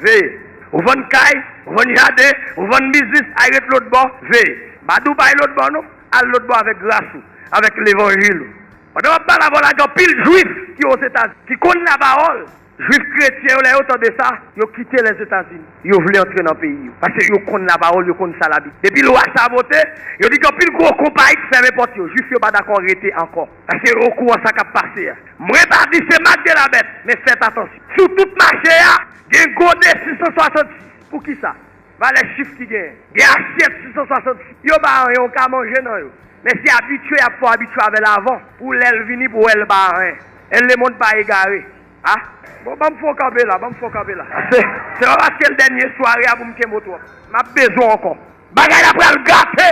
Veye. Ou vann kay, ou vann jaden, ou vann biznis, al ret lòtbò, veye. M pa di w pa al lòtbò non, al lòtbò avèk gras ou, avèk levanjil ou. Pandan m ap pale avè w la, gen anpil jwif ki Ozetazini, ki konn lapawòl. Jwif kretyen yo, lè yo tande sa, yo kite Lèzetazini. Yo vle antre nan peyi yo. Paske yo konn lapawòl, yo konn sa Labib. Depi lwa sa vote, yo di gen anpil gwo konpayi k fèmen pòt yo. Jwif yo pa dakò rete ankò. Paske yo okouran sa k ap pase a. Mwen pa di se mak de la bèt, men fèt atansyon. Sou tout mache a, gen gode sis san swasannsis. Poukisa? Valè chif ki genyen. Gen asyèt sis san swasannsis. Yo pa anyen, ou ka manje nan yo. Men se abitye y ap fè w abitye avè l avan. Pou lè l vini, pou w wè l pa anyen. E lemonn pa egare. A? Bon, ban m fè w kanpe la, ban m fè w kanpe la. Se, se pa paske l dènye sware a pou m kenbe w twòp. M ap bezwen w ankò. Bagay la pral gate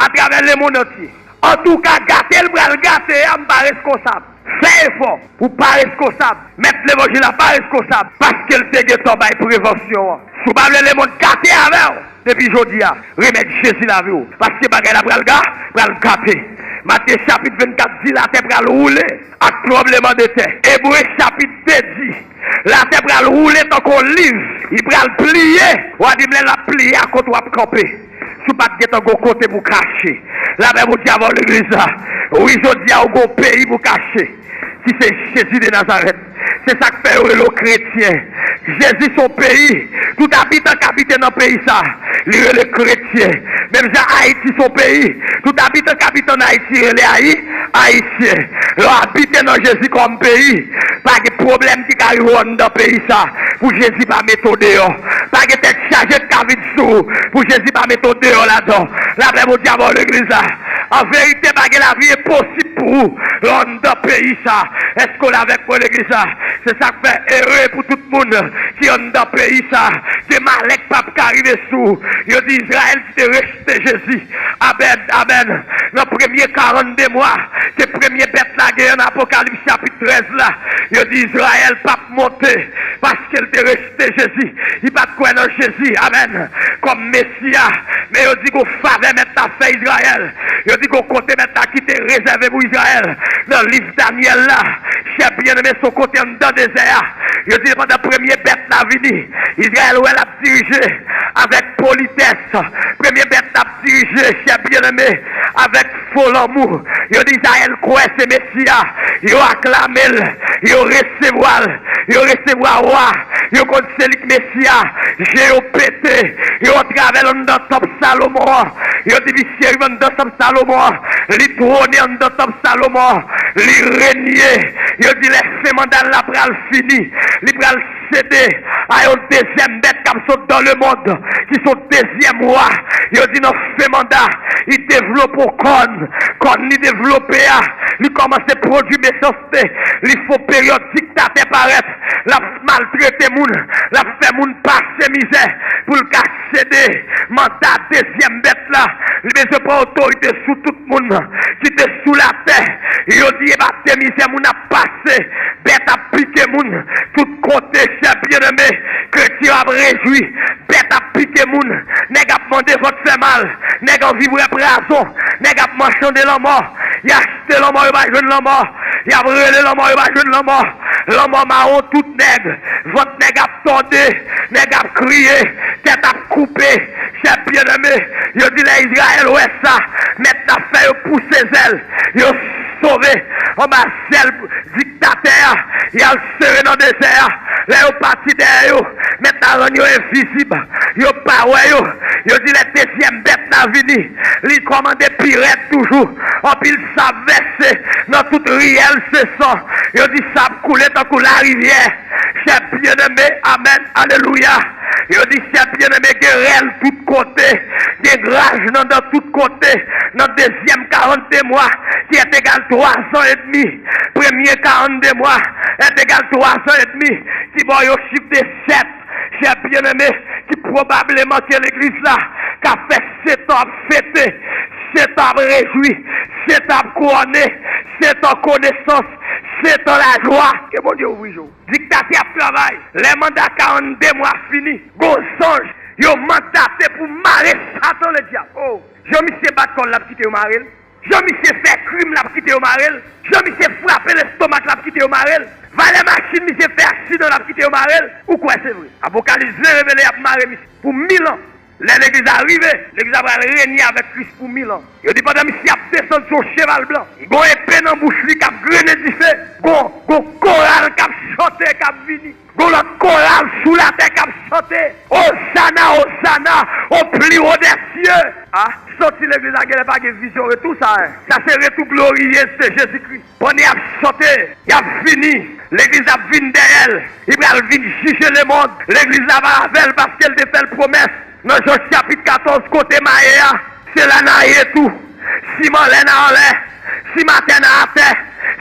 atravè lemonn antye. Antouka, gate l pral gate a, m pa reskonsab. Fè efò pou w pa reskonsab. Mèt levanjil la pa reskonsab, paske l te gentan bay prevansyon an. Si w pa vle lemonn gate avè w, depi jodi a, remèt Jezi lavi w, paske bagay la pral ga, pral gate. Matye chapit vennkat di latè pral woule ak tranblemanntè. Ebre chapit de di, latè pral woule tankou yon liv, li pral pliye. W a di m lè l ap pliye a, kote w ap kanpe? Si w pa t gentan gon kote pou w kache. Lapè Bondye avè w legliz la. Wi, jodi a ou gon peyi pou w kache. Ki se Jezi de Nazarèt. Se sa k fè yo rele w kretyen. Jezi se yon peyi. Tout abitan k abite nan peyi sa, li rele kretyen. Menm jan Ayiti se yon peyi, tout abitan k abite ann Ayiti rele Ayi-, Ayisyen. Lè w abite nan Jezi kòm peyi, pa gen pwoblèm ki ka rive w anndan peyi sa pou Jezi pa mete w deyò. Pa gen tèt chaje k ka vin sou ou pou Jezi pa mete w deyò ladan. Lapè Bondye avè w legliz la. An verite, pa gen lavi enposib pou ou anndan peyi sa. Èske w la avèk mwen legliz la? Se sa k fè ere pou tout moun ki anndan peyi sa. Gen malè k p ap ka rive sou ou. Yo di Izrayèl ki te rejte Jezi. Amèn, amèn. Nan premye karannde mwa, se premye bèt la genyen nan Apokalips chapit trèz la. Yo di Izrayèl p ap monte paske l te rejte Jezi. Li pa t kwè nan Jezi, amèn, kòm Mesi a. Men yo di gon favè Mèt la fè Izrayèl. Yo di gon kote Mèt la kite rezève pou Izrayèl. Nan liv Danyèl la, chè byeneme, se yon kote anndan dezè a. Yo di pandan premye bèt la vini, Izrayèl wè l ap dirije avèk politès. Premye bèt la ap dirije, chè byeneme, avèk fo lanmou. Yo di Izrayèl kwè se Mesi a. Yo aklame l. Yo resevwa l. Yo resevwa wa. Yo konn se li k Mesi a. Je yo pete. Yo atravè l anndan tanp Salomon an. Yo di misye rive anndan tanp Salomon an, li twone anndan tanp Salomon an, li renye. Yo di lè fen manda l la pral fini, li pral sede a yon dezyèm bèt k ap sot dans le monde, ki se yon dezyèm wa. Yo di nan fen manda, li devlope yon kòn. Kòn li devlope a, li kòmanse pwodui mechanste. Li fè yon peryòd diktatè parèt. L ap maltrete moun. L ap fè moun pase mizè pou l ka sede manda dezyèm bèt la. Li bezwen pran otorite sou tout moun ki te sou latè. Yo di e pa de mizè moun ap pase. Bèt ap pike moun tout kote, chè byeneme. Kretyen ap rejwi. Bèt ap pike moun. Nèg ap mande vant fè mal. Nèg anvi bwè pwazon. Nèg ap machande lanmò. Y achte lanmò, yo pa jwenn lanmò. Y ap rele lanmò, yo pa jwenn lanmò. Lanmò mawon tout nèg. Vant nèg ap tòde. Nèg ap kriye. Tèt ap koupe. Chè byeneme, yo di lè Izrayèl wè sa, Mèt la fè yo pouse zèl. Yo sove anba zèl diktatè a, y al sere nan dezè a. Lè yo pati dèyè yo, Mèt la rann yo envizib. Yo pa wè yo. Yo di lè dezyèm bèt la vini, li kòmande pi rèd toujou. Anpil sab vèse nan tout riyèl se san. Yo di sab koule tankou larivyè. Chè byeneme, amèn, alelouya. Yo di chè byeneme gen rèl tout kote, gen graj nan dan tout kote, nan dezyèm karannde mwa, ki est égal twa zan edmi. Premye karannde mwa est égal twa zan edmi, ki ba yo chif de sèt. Chè byeneme, ki pwobableman ke legliz la ka fè sèt an ap fete, sèt an ap rejwi, sèt an ap kouwone, sèt an konesans, sèt an lajwa. Ke Bondye ouvri je w. Diktatè ap travay. Lè manda karannde mwa fini, gon zanj yo mandate pou mare Satan ledyab. Oh, jan misye bat kò l, l ap kite yo mare l. Jan misye fè krim, l ap kite yo mare l. Jan misye frape lestomak, l ap kite yo mare l. Valè machin misye fè aksidan, l ap kite yo mare l. Ou kwè se vre? Apokalips ven revele y ap mare misye pou mil an. Lè legliz la rive, legliz la pral renye avèk Kris pou mil an. Yo di pandan misye ap desann sou yon cheval blan, gon epe nan bouch li k ap grennen dife, gon, gon koral k ap chante, k ap vini, gon lòt koral sou latè k ap chante, Ozana, Ozana, au plus haut des cieux. A, santi legliz la genlè pa gen vizyon retou sa, en. Sa se retou gloriyez de Jezikri. Pandan y ap chante, y ap vini, legliz ap vin dèyè l, li pral vin jije lemonn. Legliz la pa avè l paske l te fè l pwomès. Nan Jan chapit katòz, kote m a ye a, se la n a ye tou. Si m anlè, n a anlè. Si m atè, n a atè.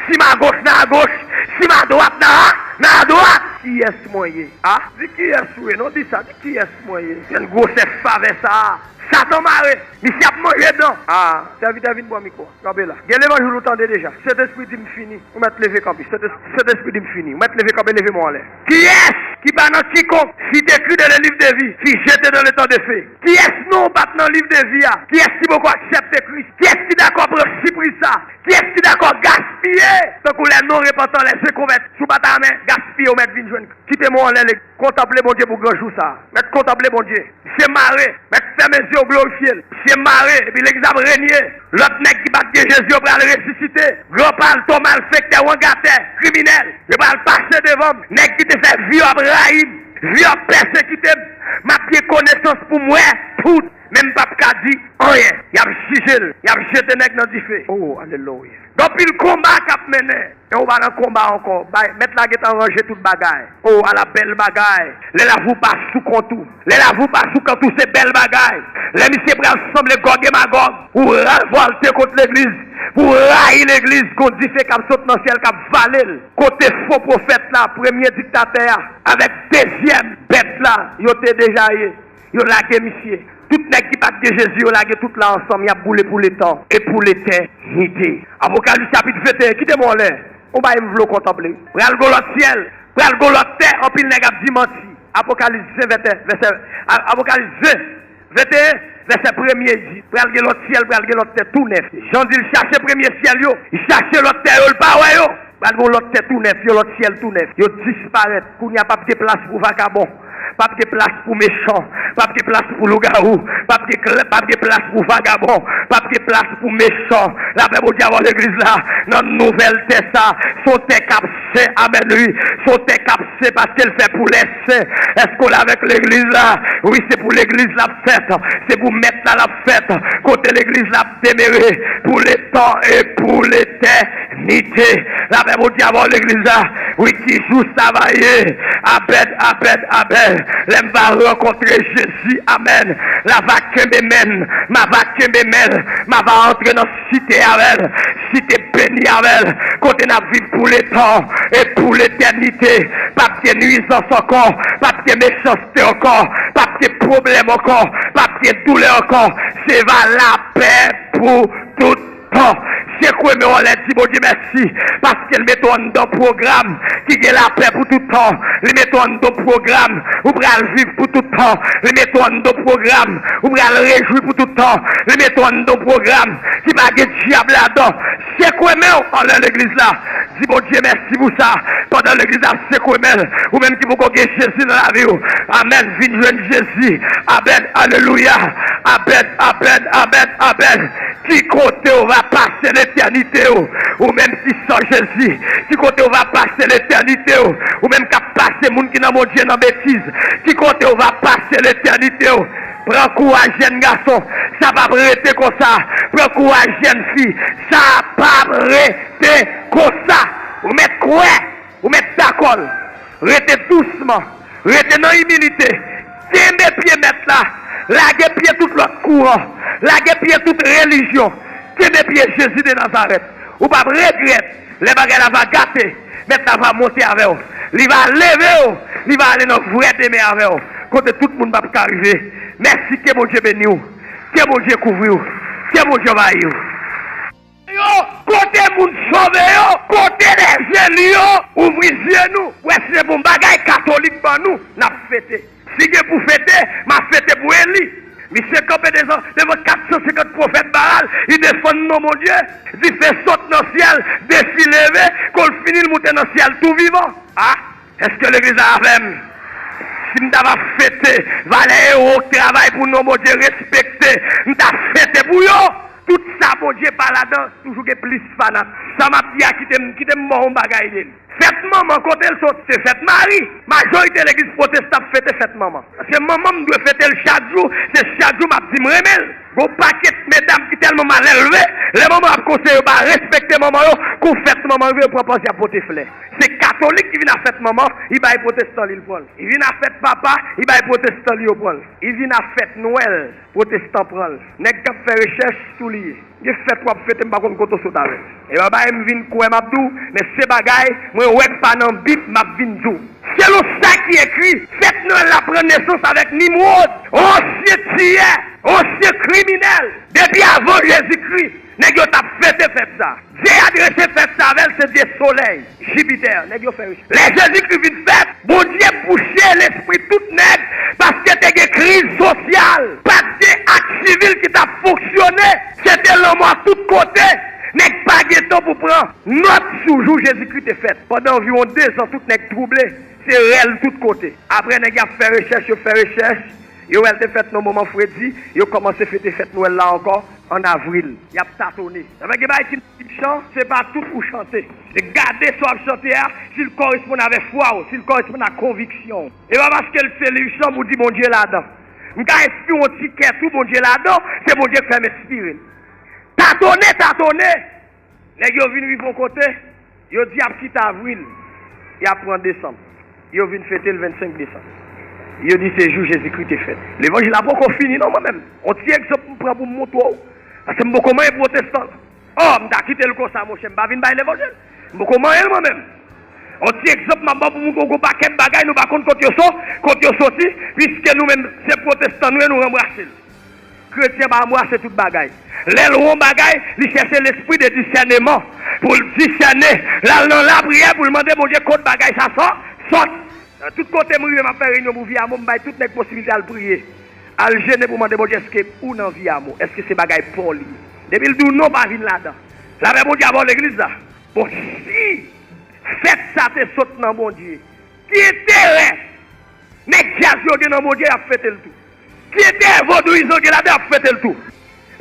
Si m agoch, n a agoch. Si m adwat, n a, n a adwat. Kiyès mwen ye? A? Di kiyès ou ye, non, di sa, di kiyès mwen ye? Grenn gwosè favè sa a. Satan mare. Misye ap manje dan. A, sèvitè vin pran mikwo a. Kanpe la. Gen levanjil ou tande deja. Sentespri di m fini. Ou mèt leve kanpe. Sentespri di m fini. Ou mèt leve kanpe, leve men w anlè. Kiyès ki pa nan kikonk site écrit dans le livre de vie fut jeté dans l'étang de feu? Kiyès non w pa t nan liv de vi a? Kiyès ki poko aksepte Kris? Kiyès ki dakò pran sipriz sa? Kiyès ki dakò gaspiye tankou lè non repantan, lè je konvèti? Si w pa ta renmen gaspiye, ou mèt vin jwenn Kris. Kite men w anlè, lè kontanple Bondye pou gran jou sa a. Mèt kontanple Bondye. Misye mare. Mèt fèmen zye w, glorifye l. Misye mare. Epi legliz ap renye. Lòt nèg ki pa t gen Jezi yo pral resisite. Gran palto, malfektè, wangatè, kriminèl. Yo pral pase devan m. Nèg ki te fè vi yo ap rayi m, vi yo ap pèsekite m. M ap gen konesans pou m wè tout. Men m p ap ka di anyen. Y ap jije l. Y ap jete nèg nan dife. Oh, alelouya. Gen anpil konba k ap mennen. E ou pa nan konba ankò. Bay, mèt la gentan ranje tout bagay. Oh, ala bèl bagay. Lè lavi w pa sou kont ou. Lè lavi w pa sou kont ou, se bèl bagay. Lè misye pral sanble Gòg e Magòg, ou revòlte kont legliz, pou rayi legliz, gon dife k ap sot nan syèl k ap vale l. Kote fo pwofèt la, premye diktatè a, avèk dezyèm bèt la, yo te deja ye. Yo lage misye. Tout nèg ki pa t gen Jezi, yo lage tout la ansanm, y ap boule pou letan e pou letènite. Apokalips chapit venteyen, kite m anlè. Yon bagay m vle w kontanple. Pral gon lòt syèl, pral gon lòt tè, anpil nèg ap di manti. Apokalips ven, vèsè, vèsè, A-, Apokalips ven, venteyen, vèsè premye di, pral gen lòt syèl, pral gen lòt tè tou nèf. Jan di l chache premye syèl yo, li chache lòt tè yo, l pa wè yo. Pral gen yon lòt tè tou nèf, yon lòt syèl tou nèf. Yo disparèt. Kounye a p ap gen plas pou vakabon. P ap gen plas pou mechan, p ap gen plas pou lougawou, p ap gen, p ap gen plas pou vagabon, p ap gen plas pou mechan. Lapè Bondye avè w legliz la, nan nouvèl tè sa, se yon tè k ap sen, amèn, wi. Se yon tè k ap sen paske l fè pou lè sen. Èske w la avèk legliz la? Wi, se pou legliz l ap fèt. Se pou mèt la l ap fèt. Kote legliz la ap demere pou letan e pou letènite. Lapè Bondye avè w legliz la. Wi, ki jou sa va ye? Amèn, amèn, amèn. Lè m va rankontre Jezi, amèn. La va kenbe men m. M a va kenbe men l. M a va antre nan site avè l. Site beni avè l. Kote n ap viv pou letan e pou letènite. P ap gen nwizans ankò. P ap gen mechanste ankò. P ap gen pwoblèm ankò. P ap gen doulè ankò. Se va lapè pou tout tan. Sekwe men w anlè, di Bondye mèsi, paske l mete w anndan pwogram ki gen lapè pou tout tan. Li mete w anndan pwogram ou pral viv pou tout tan. Li mete w anndan pwogram ou pral rejwi pou tout tan. Li mete w anndan pwogram ki pa gen dyab ladan. Sekwe men w anlè legliz la. Di Bondye mèsi pou sa. Pandan legliz ap sekwe men l, ou menm ki poko gen Jezi nan lavi w, amèn, vin jwenn Jezi. Amèn, alelouya. Amèn, amèn, amèn, amèn. Ki kote w va pase letènite w, ou menm ki san Jezi? Ki kote w va pase letènite w, ou menm k ap pase moun ki nan Bondye nan betiz? Ki kote w va pase letènite w? Pran kouraj, jèn gason, sa p ap rete konsa. Pran kouraj, jèn fi, sa p ap rete konsa. Ou mèt kwè. Ou mèt dakò l. Rete dousman. Rete nan imilite. Kenbe pye Mèt la. Lage pye tout lòt kouran. Lage pye tout relijyon. Kenbe pye Jezi de Nazarèt. Ou p ap regrèt. Lè bagay la va gate, Mèt la va monte avè w. Li va leve w. Li va ale nan vrè demen avè w. Kote tout moun p ap ka rive. Mèsi, ke Bondye beni w. Ke Bondye kouvri w. Ke Bondye anvayi w. Yo, kote moun sove yo, kote lèzeli yo, ouvri zye nou. Wè se bon bagay katolik ban nou, n ap fete. Si gen pou fete, m ap fete pou Eli. Misye kanpe devan, devan kat san senkant pwofèt Baal, li defann non Bondye, dife sot nan syèl, defi leve, kon l fini l moute nan syèl tou vivan. A, èske legliz la avè m? Si m ta va fete, valè ewo k travay pou non Bondye respekte, m ta fete pou yo. Tout sa Bondye pa ladan, toujou gen plis fanatik. Sa m ap di a, kite m, kite m ba w yon bagay de li. Fèt manman, kote l soti, se fèt mari. Majorite legliz pwotestan ap fete fèt manman. Paske manman m dwe fete l chak jou, se chak jou m ap di m renmen l. Gon pakèt medam ki tèlman malelve, lè manman ap konseye yo pa respekte manman yo, kou fèt manman rive, yo pran pòz y ap pote flè. Se katolik ki vin a fèt manman, li bay pwotestan li, l pran l. Li vin a fèt papa, li bay pwotestan li, yo pran l. Li vin a fèt Nwèl, pwotestan pran l. Nèg k ap fè rechèch, sou li ye. Gen fèt w ap fete, m pa konn kote w sot avè l. E pa bagay m vin kwè m ap di w, men se bagay mwen wè k pa nan Bib m ap vin di w. Selon sa ki ekri, fèt Nwèl la pran nesans avèk Nimwod, ansyen tiyè, ansyen kriminèl. Depi avan Jezikri, nèg yo t ap fete fèt sa. Dye y adrese fèt sa avè l, se dye solèy, Jipitè. Nèg yo fè rechèch. Lè Jezikri vin fèt, Bondye bouche lespri tout nèg, paske te gen kriz sosyal. Pa t gen ak sivil ki t ap fonksyone. Se te lanmò tout kote. Nèg pa gen tan pou pran nòt sou jou Jezikri te fèt. Pandan anviwon dezan, tout nèg twouble. Se rèl tout kote. Apre, nèg y ap fè rechèch, yo fè rechèch. Yo wè l te fèt nan moman fredi, yo kòmanse fete fèt Nwèl la ankò an avril. Y ap tatone. Sa fè gen bagay ki nan Bib chan, se pa tout ou chante. Se gade sa w ap chante a, si l kòresponn avè fwa w, si l kòresponn ak konviksyon w. E pa paske l se liv chan pou w di Bondye ladan. M ka enspire yon ti kèt ou, Bondye ladan, se Bondye k fè m enspire l. Tatone, tatone! Nèg yo vin rive yon kote, yo di y ap kite avril, y ap pran desanm. Yo vin fete l vennsenk desanm. Yo di se jou Jezikri te fèt. Levanjil la poko fini non, mwen menm. On ti egzanp m pran pou m montre w. Paske m poko manyen pwotestan. Ò, m ta kite l konsa, monchè, m pa vin bay levanjil. M poko manyen l mwen menm. On ti egzanp m ap ba w pou montre w gon pakèt bagay nou pa konn kot yo so, kot yo soti, piske nou menm se pwotestan nou ye, nou ranbrase l. Kretyen pa anbrase tout bagay. Lè l wè yon bagay, li chèche lespri de disèneman pou l disène. L al nan lapriyè pou l mande Bondye kot bagay sa sò-, sòti. Nan tout kote m rive, m ap fè reyinyon pou Viyamo, m bay tout nèg posiblite al priye. Al jene pou mande Bondye, èske ou nan Viyamo? Èske se bagay pa w li ye? Depi l di w non, pa vin ladan. Lapè Bondye avè w legliz la. Bon, si fèt sa te sot nan Bondye, ki enterè Nèg djaz yo gen nan Bondye, y ap fete l tou. Ki enterè vodouyizan gen ladan, y ap fete l tou.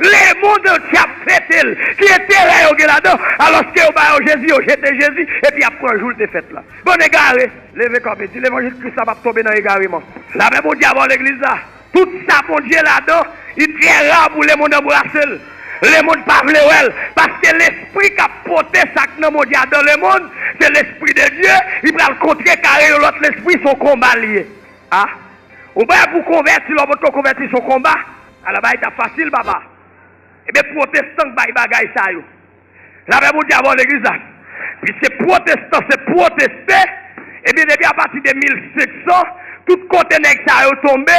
Lemonn antye ap fete l. Ki enterè yo gen ladan? Alòske yo ba yo Jezi, yo jete Jezi, epi y ap pran jou l te fèt la. Bann egare, leve kanpe, di levanjil Kris la p ap tonbe nan egareman. Lapè Bondye ap legliz la. Tout sa Bondye ladan, li trè ra pou lemonn anbrase l. Lemonn pa vle wè l, paske lespri k ap pote sa k nan Bondye a dan lemonn, se Lespri de Dye, li pral kontrekare yon lòt lespri, se yon konba l ye. A, ou prè pou konvèti, lè w potko konvèti, se yon konba. Ala bagay t ap fasil, papa. Ebyen, pwotestan k bay bagay sa yo. Lapè Bondye avè w legliz la. Piske pwotestan se pwoteste. Ebyen, depi apati de mil senk san, tout kote nèg sa yo tonbe,